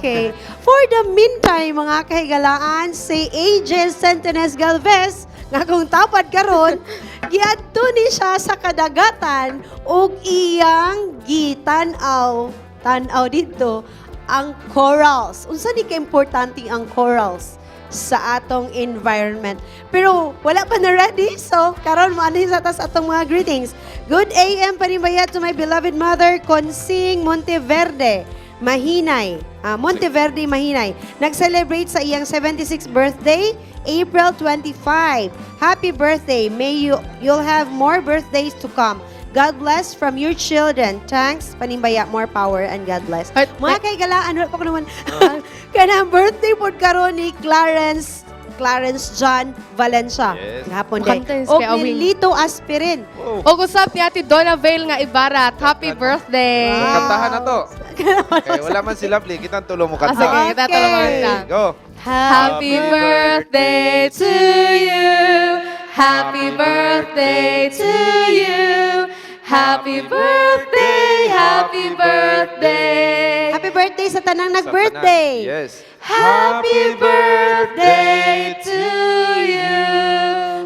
Okay. For the meantime, mga kahigalaan, si AJ Centenes Galvez, nga kung tapad karon, giadto ni siya sa kadagatan ug iyang gitan-aw, tan-aw dito ang corals. Unsa ni ka-importante ang corals sa atong environment? Pero wala pa na ready, so karon mo sa tas atong mga greetings. Good AM panimbaya to my beloved mother, Consing Monteverde. Mahinay, Monteverde Mahinay. Nag-celebrate sa iyang 76th birthday, April 25. Happy birthday. May you'll have more birthdays to come. God bless from your children. Thanks, Panimbaya, more power and God bless. Mga kaigalaan, wala pa ko naman. Kanang birthday pod karon ni Clarence Clarence John Valencia.
Yes.
Gahapon
Makanta
day.
yun
O
kay
ni
Awing.
Lito Aspirin.
O usap ni Ate Donna Vale nga Ibarat. Happy birthday!
So, kantahan na to. Okay, wala man si Lovely. Kitang tulo mo kanta.
Ah, sige, kita tulo mo kanta.
Go.
Happy birthday to you. Happy birthday to you. Happy birthday, happy birthday.
Happy birthday sa tanang
Sa
nag-birthday.
tanan. Yes.
Happy birthday to you.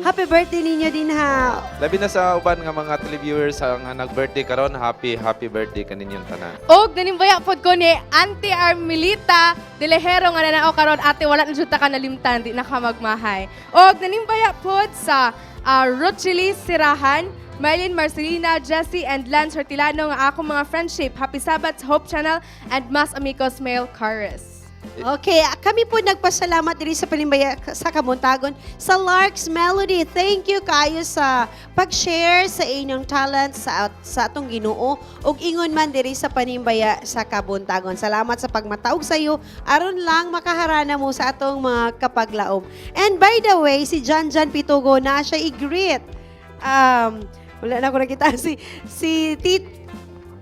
Happy birthday ninyo din ha.
Labi na sa uban nga mga televiewers ang nag-birthday karon, happy happy birthday kaninyong tanan.
Og nanimbaya pod ko ni Auntie Armelita de Lejero nga nanao karon, ate, wala na jud ta ka nalimtan, di na ka magmahay. Og nanimbaya pod sa Rochely Sirahan, Mylene Marcelina, Jesse and Lance Hortilano nga akong mga friendship. Happy Sabbath sa Hope Channel and Mas Amigos Male Chorus.
Okay, kami po nagpasalamat diri sa Panimbaya sa Kabuntagon sa Larks Melody. Thank you kayo sa pag-share sa inyong talent sa atong Ginoo ug ingon man diri sa Panimbaya sa Kabuntagon. Salamat sa pagmataog sa iyo aron lang makaharana mo sa atong mga kapaglaom. And by the way, si John John Pitugo na siya i-greet. Wala na ako nakita si si Tit.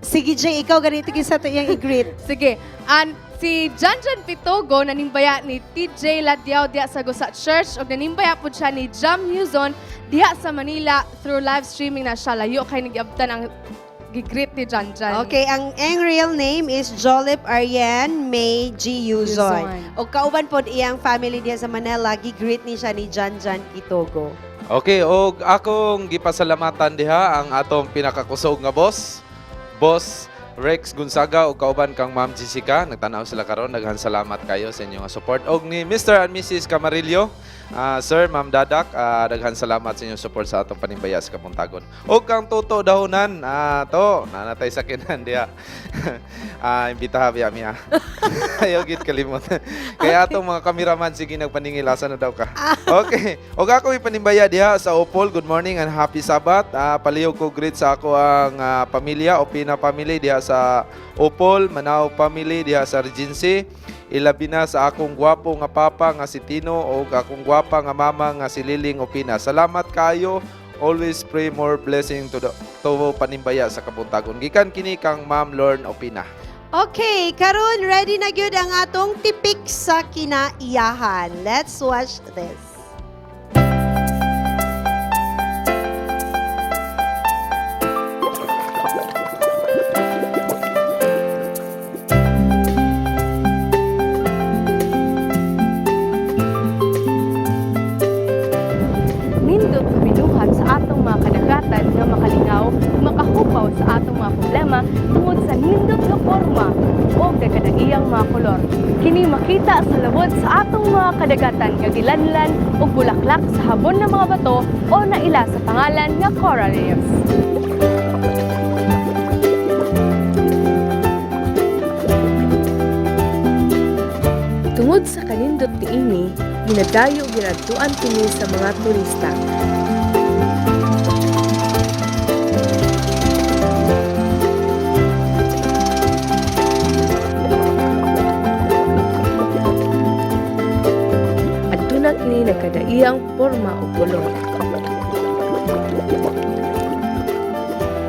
Sige, Jay, ikaw ganito kinsa to iyang i-greet.
Sige. And si Janjan Pitogo nanimbaya ni TJ Ladiao diha sa Gusa Church ug nanimbaya pud siya ni Jam Yuzon diha sa Manila through live streaming na siya. Layo kay nagiabtan ang gigreet ni Janjan.
Okay, ang real name is Jolip Arian May G. Yuzon.
Yuzon.
O kauban pod iyang family diha sa Manila, gi-greet ni siya ni Janjan Pitogo.
Okay, og akong gipasalamatan diha ang atong pinakakusog nga boss, Boss Rex Gonzaga ug kauban kang Ma'am Jessica. Nagtanaw sila karon, daghan salamat kayo sa inyong support. Og ni Mr. and Mrs. Camarillo, Sir, Ma'am Dadak, daghan salamat sa inyong support sa atong panimbaya sa Kapuntagon. Og kang Toto Dahunan, to, nanatay sa kinan diha. Imbitaha biya miya. Ayaw gid kalimot. Kaya atong mga kameraman sige nagpaningil asa na daw ka. Okay. Og ako ipanimbaya diha sa Opol. Good morning and happy Sabbath. Palihog ko greet sa ako ang pamilya, Opina family diha sa Opol, Manao family diha sa Regency. Ilabi na sa akong gwapo nga papa nga si Tino o akong gwapa nga mama nga si Liling Opina. Salamat kayo. Always pray more blessing to panimbaya sa Kabuntagon. Gikan kini kang Ma'am Lorne Opina.
Okay, karon ready na gyud ang atong tipik sa kinaiyahan. Let's watch this.
Nindot kabinuhat sa atong mga kadagatan nga makalingaw, makahupaw sa atong mga problema tungod sa nindot nga forma o kagadaiyang mga kolor. Kini makita sa labod sa atong mga kadagatan nga gilanlan og bulaklak sa habon ng mga bato o naila sa pangalan nga coral reefs. Tungod sa kanindot niini, ginadayo ginadtuan kini sa mga turista. Aduna kini nagkadaiyang porma o kolor.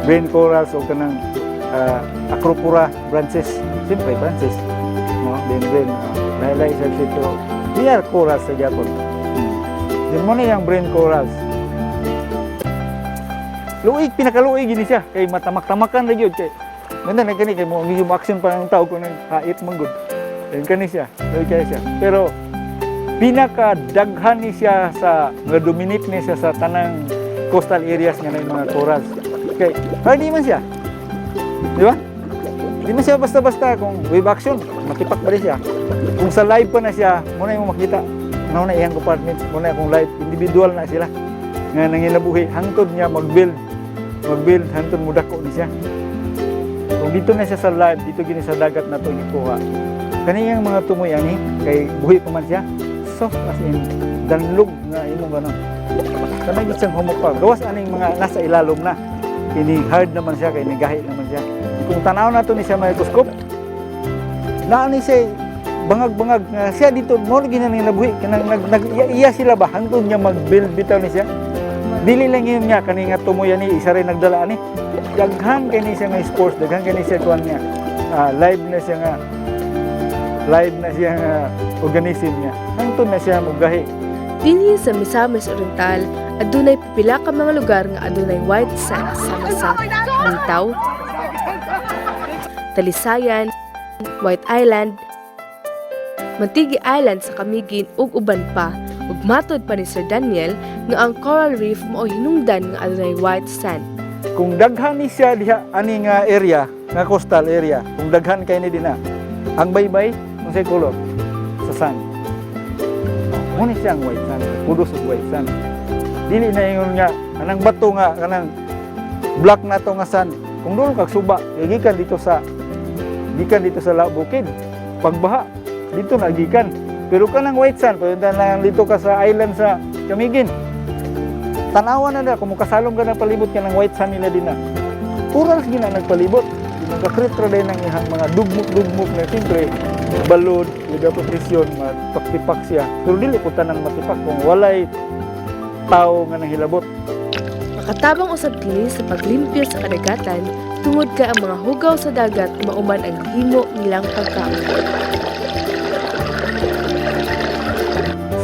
Brain corals o kanang acropora branches. Siyempre, branches. No? Then brain, lahi-lahi sa shape. Pero they are corals sa Japon. Then mo na yung brain corals. Luig, pinakaluig gini siya. Kay matamak-tamakan na yun. Kay, ganda na kani, kay mo, mo action pa ng tao kung nang hait manggod. Then kani siya, luig kaya siya. Pero, pinakadaghan ni siya sa, nga dominate ni siya sa tanang coastal areas nga na yung mga corals. Kay, hardy man siya. Di ba? Di man siya basta-basta kung wave action, matipak ba rin siya. Kung sa live pa na siya, muna yung makita. Muna iyang compartment, muna kung live, individual na sila. Nga nangilabuhi, hangtod niya mag-build. Mag-build, hangtod mo dako ni siya. Kung dito na siya sa live, dito gini sa dagat na to gikuha. Kaniyang mga tumoy ani, kay buhi pa man siya, soft as in, danlog nga imong ganon. Kanay gid siyang humok pa. Gawas aning mga nasa ilalom na. Kini hard naman siya, kay nigahi naman siya. Kung tanaw na to ni siya microscope, naa ni siya bangag-bangag nga siya dito mo lagi na nabuhi kanang nag, nag iya, iya sila ba hangtod niya mag-build bitaw ni siya. Dili lang yun nga kani nga tumoy ani isa rin nagdala ani. Daghan kay ni siya nga sports, daghan kay ni siya kuan nga live na siya nga organism niya. Hangtod na siya mogahi.
Dinhi sa Misamis Oriental, adunay pipila ka mga lugar nga adunay white sand sama sa Mantaw, Talisayan, White Island, Mantigi Island sa Camiguin ug uban pa. Ug matod pa ni Sir Daniel nga ang coral reef mao hinungdan nga adunay white sand.
Kung daghan ni siya diha ani nga area, nga coastal area, kung daghan kay ni dinha, ang baybay unsay color sa sand. Mo ni siya ang white sand, pudos og white sand. Dili na ingon nga kanang bato nga kanang black na to nga sand. Kung doon kag suba, kay gikan dito sa bukid. Pagbaha dito na gikan. Pero kanang white sand, pwede lang dito ka sa island sa Camiguin. Tanawa na na, kung mukasalong ka ng palibot ka ng white sand nila din na. Corals gina nagpalibot. Nagkakrit ra din ang ihang mga dugmok-dugmok na siyempre, balod, without protection, matipak siya. Pero dili ko tanang matipak kung walay tao nga nahilabot.
Makatabang usab kini sa paglimpyo sa kadagatan tungod kay ang mga hugaw sa dagat mao man ang gihimo nilang pagkaon.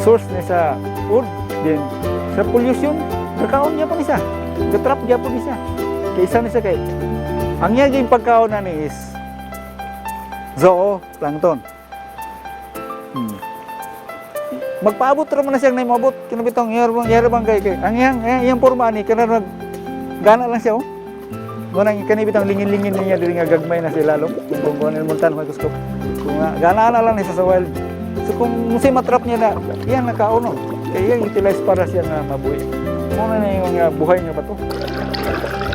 Source ni sa food, then sa pollution, nakaon niya po ni siya. Gatrap niya po ni siya. Kay isa ni siya kay ang iya yung pagkaon na ni is zooplankton. Magpaabot ra man na siyang naimabot kinabitong iyar bang kay kay ang iyang porma ani kana nag gana lang siya, oh. Mo nang kanibitang lingin-lingin niya diri nga gagmay na sila lalom kung ano muntan microscope kung gana na lang ni siya sa wild. So kung si matrap niya na iyang nakaon, no? Kay iyang utilize para siya nga mabuhi mo na yung nga buhay niya pa to.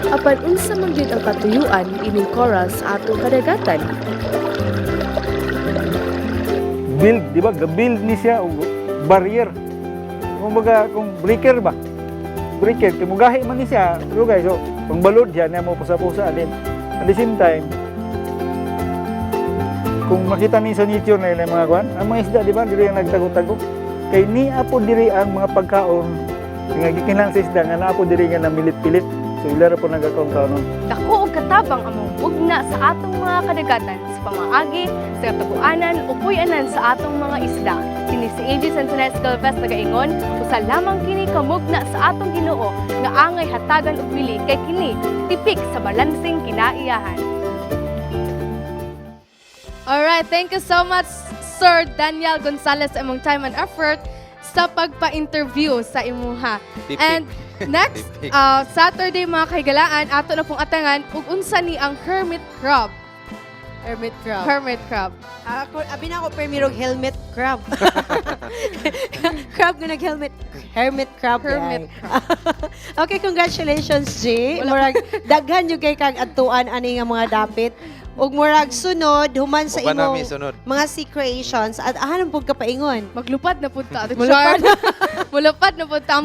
Apan unsa man gyud ang katuyuan ining coral sa atong kadagatan?
Build, di ba? Ga-build ni siya og barrier. Kumbaga, kung breaker ba? Breaker, kay mugahi man ni siya, pero guys, so, pangbalod siya, niya mo pusa-pusa din. At the same time, kung makita ni sa nature na ilang mga kuan, ang mga isda, di ba, diri ang nagtago-tago. Kay ni apo diri ang mga pagkaon nga gikinahanglan sa isda nga naa po diri nga namilit-pilit. So ila ra po nagakaon kaon.
Dako og katabang ang mga bugna sa atong mga kadagatan sa pamaagi sa kataguanan o puy-anan sa atong mga isda. Kini si AJ Sansones Galvez nagaingon, usa lamang kini kamugna sa atong Ginoo nga angay hatagan og bili kay kini tipik sa balansing kinaiyahan. Alright, thank you so much, Sir Daniel Gonzalez, sa imong time and effort sa pagpa-interview sa imuha.
Tipik.
And next
Tipik.
Saturday, mga kahigalaan, ato na pong atangan ug unsa ni ang hermit crab.
Hermit crab.
Hermit crab.
Ako, abi na ako permirog helmet crab. Crab nga nag-helmet. Hermit crab.
Hermit.
Okay, congratulations, G. Murag daghan yung kay kag adtuan ani nga mga dapit. Ug murag sunod human sa
Uban
imong
nami, sunod.
mga sea creations at ahan pud ka paingon.
Maglupad na pud ta, Ate
Mulupad.
Char. Mulupad na pud ta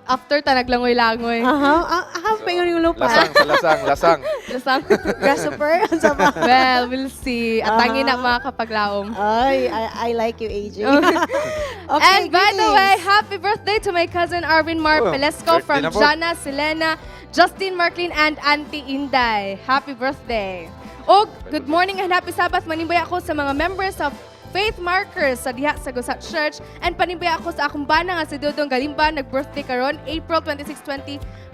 after ta naglangoy-langoy.
Aha, aha paingon yung lupad.
Lasang, sa lasang, lasang.
Lasang.
Grasshopper, unsa pa?
Well, we'll see. Atangin na, mga kapaglaom.
Ay, I like you, AJ. Okay,
And by the
greetings.
way, happy birthday to my cousin Arvin Mar
Oh,
Pelesco
birthday
from
na po.
Jana, Selena, Justin Marklin, and Auntie Inday. Happy birthday. Og good morning and happy Sabbath. Manimbaya ako sa mga members of Faith Markers sa diha sa Gusat Church and panimbaya ako sa akong bana nga si Dodong Galimba, nag-birthday karon April 26,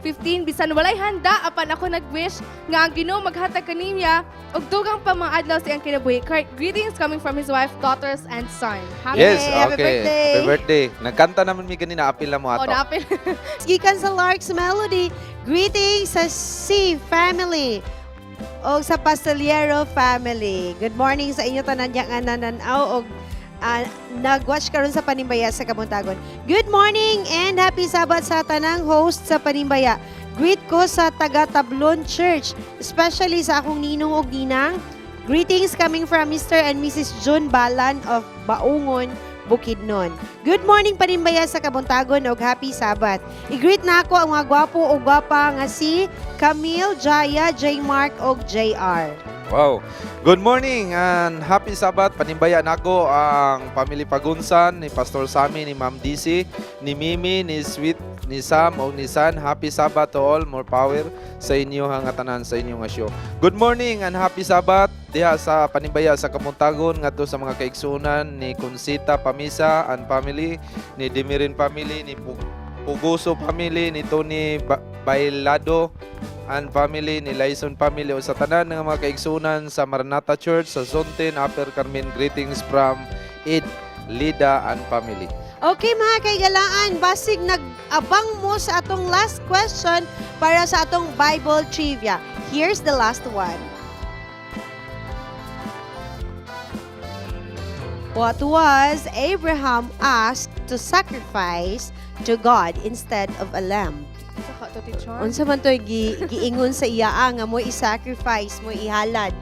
2015. Bisan walay handa, apan ako nag-wish nga ang Ginoo maghatag kaniya og dugang pa mga adlaw sa iyang kinabuhi. Greetings coming from his wife, daughters, and son. Happy
Yes,
happy
okay.
birthday.
Happy birthday. Nagkanta naman mi ganina, apil na mo
Oh,
ato.
naapil.
Gikan sa Lark's Melody, greetings sa C family o sa Pasteliero family. Good morning sa inyo tanan nga nananaw og nag-watch karon sa Panimbaya sa Kabuntagon. Good morning and happy Sabbath sa tanang host sa Panimbaya. Greet ko sa taga Tablon Church, especially sa akong ninong og ninang. Greetings coming from Mr. and Mrs. June Balan of Baungon, Bukidnon. Good morning, Panimbaya sa Kabuntagon og happy Sabbath. I-greet na ako ang mga gwapo o gwapa nga si Camille, Jaya, J. Mark og JR.
Wow. Good morning and happy Sabbath. Panimbaya nako ang family Pagunsan ni Pastor Sammy, ni Ma'am DC, ni Mimi, ni Sweet, ni Sam o ni San. Happy Sabbath to all. More power sa inyo nga tanan sa inyong nga show. Good morning and happy Sabbath diha sa Panimbaya sa Kamuntagon ngadto sa mga kaigsuonan ni Consita Pamisa and family, ni Demirin family, ni Puguso family, ni Tony Bailado and family, ni Lyson family, o sa tanan nga mga kaigsuonan sa Maranatha Church sa Zonten, Upper Carmen. Greetings from Ed Lida and family.
Okay, mga kaigalaan, basig nag-abang mo sa atong last question para sa atong Bible trivia. Here's the last one. What was Abraham asked to sacrifice to God instead of a lamb?
Saka to, teacher.
Unsa man to'y giingon sa iya nga mo i-sacrifice, mo ihalad?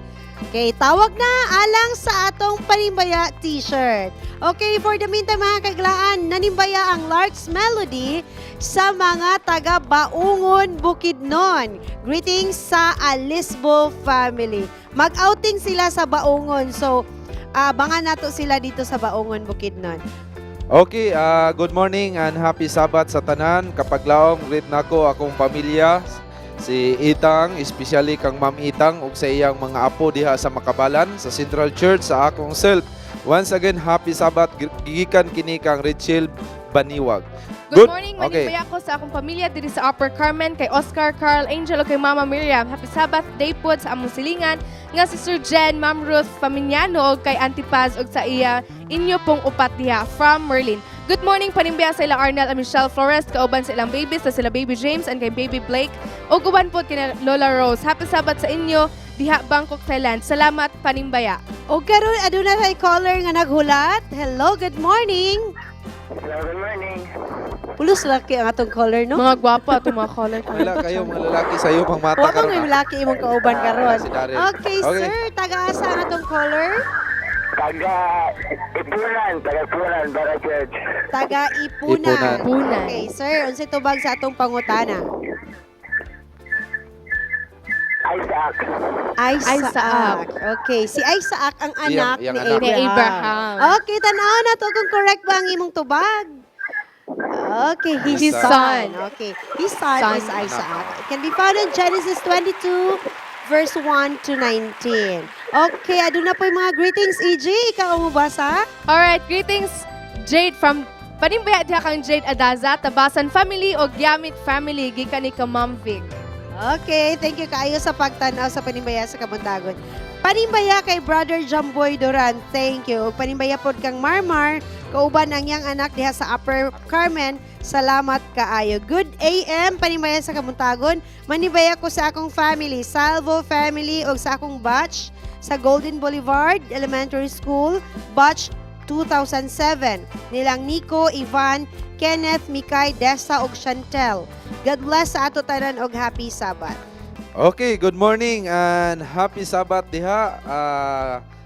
Okay, tawag na alang sa atong Panimbaya t-shirt. Okay, for the meantime, mga kaglaan, nanimbaya ang Lark's Melody sa mga taga Baungon, Bukidnon. Greetings sa Alisbo family. Mag-outing sila sa Baungon. So, abangan nato sila dito sa Baungon, Bukidnon.
Okay, good morning and happy Sabbath sa tanan. Kapaglaom, greet nako akong pamilya, si Itang, especially kang Ma'am Itang ug sa iyang mga apo diha sa Makabalan, sa Central Church, sa akong self. Once again, happy Sabbath. Gigikan kini kang Rachel Baniwag.
Good morning, manimbaya ko sa akong pamilya diri sa Upper Carmen, kay Oscar, Carl, Angel, o kay Mama Miriam. Happy Sabbath day pod sa among silingan nga si Sir Jen, Ma'am Ruth Faminiano, og kay Auntie Paz og sa iya inyo pong upat diha from Merlin. Good morning, panimbaya sa ilang Arnel and Michelle Flores, kauban sa ilang babies sa sila Baby James and kay Baby Blake, ug uban pod kina Lola Rose. Happy Sabbath sa inyo diha Bangkok, Thailand. Salamat, panimbaya.
O karon aduna tay caller nga naghulat. Hello, good morning.
Hello, good morning.
Pulos laki ang atong caller, no?
Mga gwapa atong mga caller.
Wala kayo mga lalaki sa iyo pang mata
Wa
karon.
mo lalaki imong kauban karon.
Si Daryl.
Okay, sir, taga-asa ang atong caller?
Taga Ipunan, taga Ipunan, Bara Church.
Taga Ipunan.
Ipunan.
Okay, sir, unsay tubag sa atong pangutana?
Isaac.
Isaac. Okay, si Isaac ang anak
Iyang- iyang
ni
anak.
Abraham.
Ni Abraham.
Okay, tanaw na to kung correct ba ang imong tubag. Okay, his,
His
son.
son.
Okay, his son,
Son.
is Isaac. It can be found in Genesis 22, verse 1 to 19. Okay, aduna po yung mga greetings, EJ. Ikaw ang mubasa?
Alright, greetings Jade from Panimbaya diha kang Jade Adaza, Tabasan family o Gyamit family gikan ni ka Ma'am Vic.
Okay, thank you kaayo sa pagtanaw sa Panimbaya sa Kabuntagon. Panimbaya kay Brother Jamboy Duran, thank you. Ug panimbaya pod kang Marmar, kauban ang iyang anak diha sa Upper Carmen, salamat kaayo. Good AM, Panimbaya sa Kabuntagon. Manimbaya ko sa akong family, Salvo family ug sa akong batch sa Golden Boulevard Elementary School, batch 2007. Nilang Nico, Ivan, Kenneth, Mikay, Desa ug Chantel. God bless sa ato tanan og happy Sabbath.
Okay, good morning and happy Sabbath diha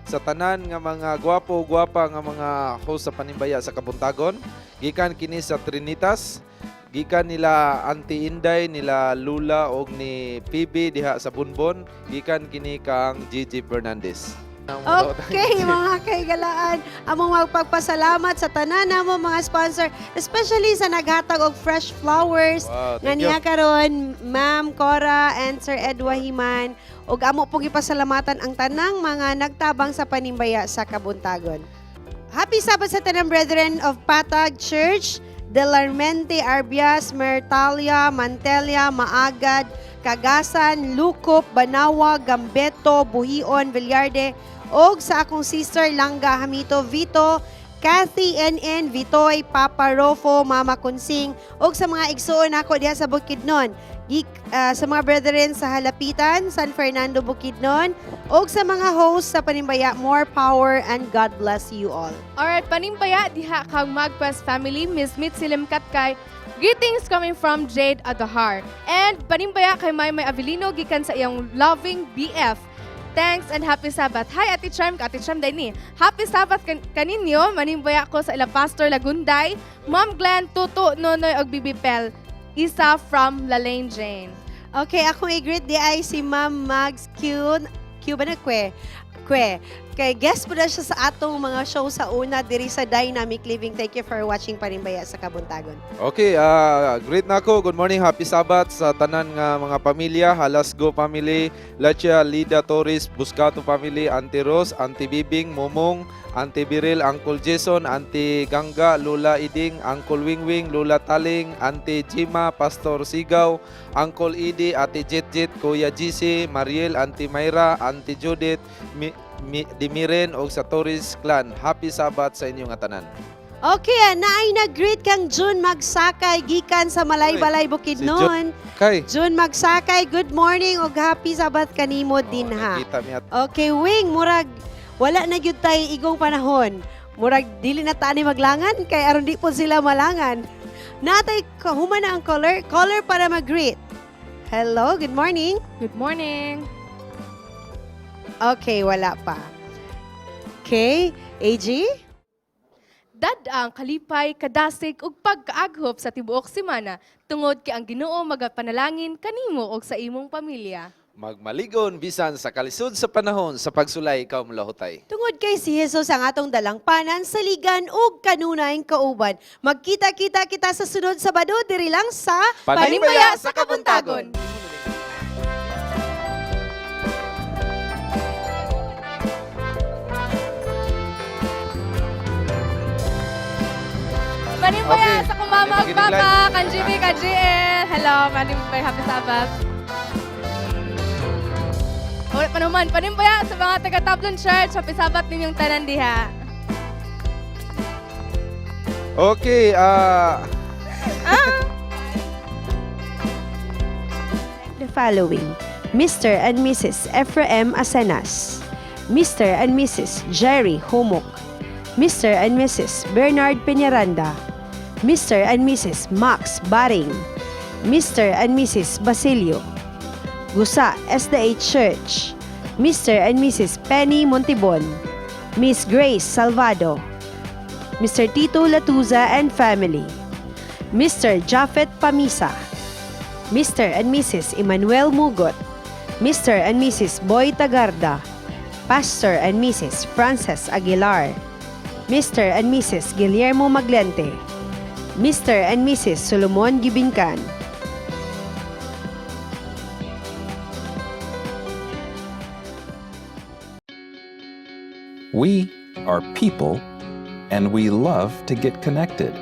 sa tanan nga mga gwapo gwapa nga mga host sa panimbaya sa Kabuntagon. Gikan kini sa Trinitas, gikan nila Auntie Inday, nila Lula og ni PB diha sa Bunbon, gikan kini kang Gigi Fernandez.
Okay, mga kaigalaan, among magpagpasalamat sa tanan namo mga sponsor, especially sa naghatag og fresh flowers
Wow,
nga
thank you.
niya karon Ma'am Cora and Sir Ed Wahiman, ug amo pong ipasalamatan ang tanang mga nagtabang sa panimbaya sa Kabuntagon. Happy Sabbath sa tanang brethren of Patag Church, Delarmente, Arbias, Mertalia, Mantelia, Maagad, Kagasan, Lukop, Banawa, Gambeto, Buhion, Villarde, og sa akong sister Langga Hamito Vito, Kathy NN, Vitoy, Papa Rofo, Mama Kunsing, og sa mga igsuon nako diha sa Bukidnon. Sa mga brethren sa Halapitan, San Fernando, Bukidnon, og sa mga host sa Panimbaya, more power and God bless you all.
Alright, panimbaya diha kang Magpas family, Miss Mitzi Limkatkay. Greetings coming from Jade Adahar. And panimbaya kay Maymay Avelino gikan sa iyang loving BF. Thanks and happy Sabbath. Hi Ate Charm, ka Ate Charm day ni. Happy Sabbath kaninyo. Manimbaya ko sa ila Pastor Lagunday, Ma'am Glenn, Tuto, Nonoy og Bibi Pel. Isa from Lalaine Jane.
Okay, akong i-greet di ay si Ma'am Mags Q. Q ba na kwe? Kwe. Kay guest po na siya sa atong mga show sa una diri sa Dynamic Living. Thank you for watching Panimbaya sa Kabuntagon.
Okay, great na ako. Good morning, happy Sabbath sa tanan nga mga pamilya, Halasgo family, Lachia, Lida Torres, Buscato family, Auntie Rose, Auntie Bibing, Momong, Auntie Biril, Uncle Jason, Auntie Gangga, Lola Iding, Uncle Wingwing, Lola Taling, Auntie Jima, Pastor Sigaw, Uncle Idi, Ate Jetjet, Kuya GC, Mariel, Auntie Mayra, Auntie Judith, Dimiren og sa Torres clan. Happy Sabbath sa inyong tanan.
Okay, naay nag-greet kang June Magsakay gikan sa Malaybalay Bukidnon.
Kay.
June Magsakay, good morning ug happy Sabbath kanimo dinha.
Kita mi at
Okay, Wing, murag wala na gyud tay igong panahon. Murag dili na ta ni maglangan kay aron di po sila malangan. Natay human na ang caller, caller para mag-greet. Hello, good morning.
Good morning.
Okay, wala pa. Okay, AG?
Dad ang kalipay, kadasig ug pagkaaghop sa tibuok semana tungod kay ang Ginoo magapanalangin kanimo ug sa imong pamilya.
Magmaligon bisan sa kalisod sa panahon sa pagsulay ikaw molahutay.
Tungod kay si Jesus ang atong dalangpanan, saligan ug kanunayng kauban. Magkita-kita kita sa sunod Sabado diri lang sa
Panimbaya sa Kabuntagon.
Panimbaya sa akong mama ug
Hindi
papa, kan GB, kan GL. Hello, panimbaya, happy Sabbath. Wala pa naman, panimbaya sa mga taga Tablon Church, happy Sabbath ninyong tanan diha.
Okay,
The following: Mr. and Mrs. Ephraim Asenas, Mr. and Mrs. Jerry Humok, Mr. and Mrs. Bernard Peñaranda, Mr. and Mrs. Max Baring, Mr. and Mrs. Basilio, Gusa SDA Church, Mr. and Mrs. Penny Montibon, Miss Grace Salvado, Mr. Tito Latuza and family, Mr. Jafet Pamisa, Mr. and Mrs. Emmanuel Mugot, Mr. and Mrs. Boy Tagarda, Pastor and Mrs. Frances Aguilar, Mr. and Mrs. Guillermo Maglente, Mr. and Mrs. Solomon Gibincan.
We are people and we love to get connected.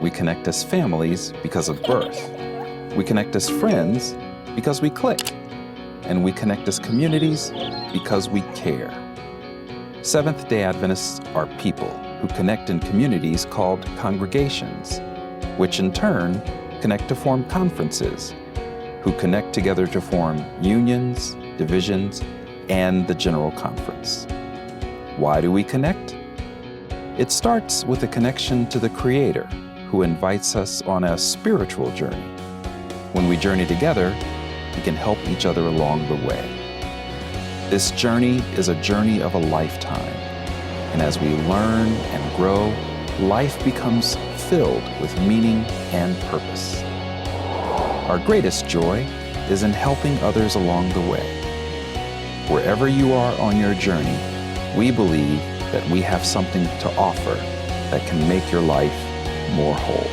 We connect as families because of birth. We connect as friends because we click. And we connect as communities because we care. Seventh day Adventists are people who connect in communities called congregations, which in turn connect to form conferences, who connect together to form unions, divisions, and the General Conference. Why do we connect? It starts with a connection to the Creator, who invites us on a spiritual journey. When we journey together, we can help each other along the way. This journey is a journey of a lifetime, and as we learn and grow, life becomes filled with meaning and purpose. Our greatest joy is in helping others along the way. Wherever you are on your journey, we believe that we have something to offer that can make your life more whole.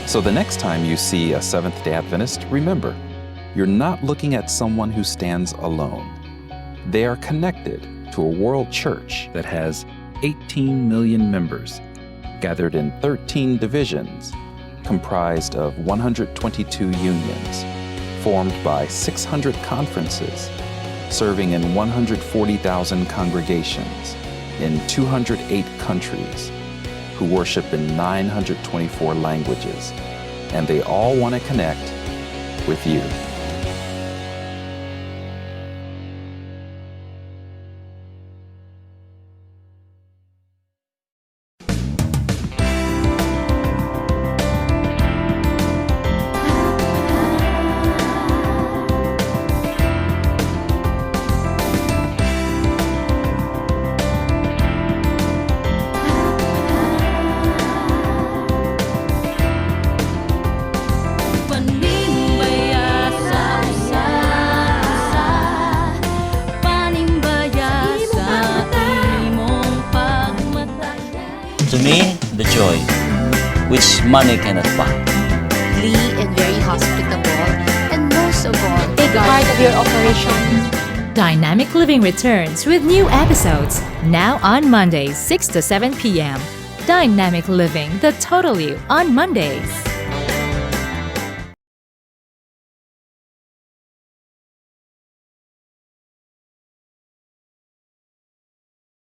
So the next time you see a Seventh day Adventist, remember, you're not looking at someone who stands alone. They are connected to a world church that has 18 million members, gathered in 13 divisions, comprised of 122 unions, formed by 600 conferences, serving in 140,000 congregations in 208 countries, who worship in 924 languages, and they all want to connect with you.
Panimbaya sa usa, panimbaya sa imong pagmata.
To me, the joy, which money cannot buy.
And very hospitable, and most of all,
Big part of your operation.
Dynamic Living returns with new episodes now on Mondays, 6 to 7 p.m. Dynamic Living, the total you on Mondays.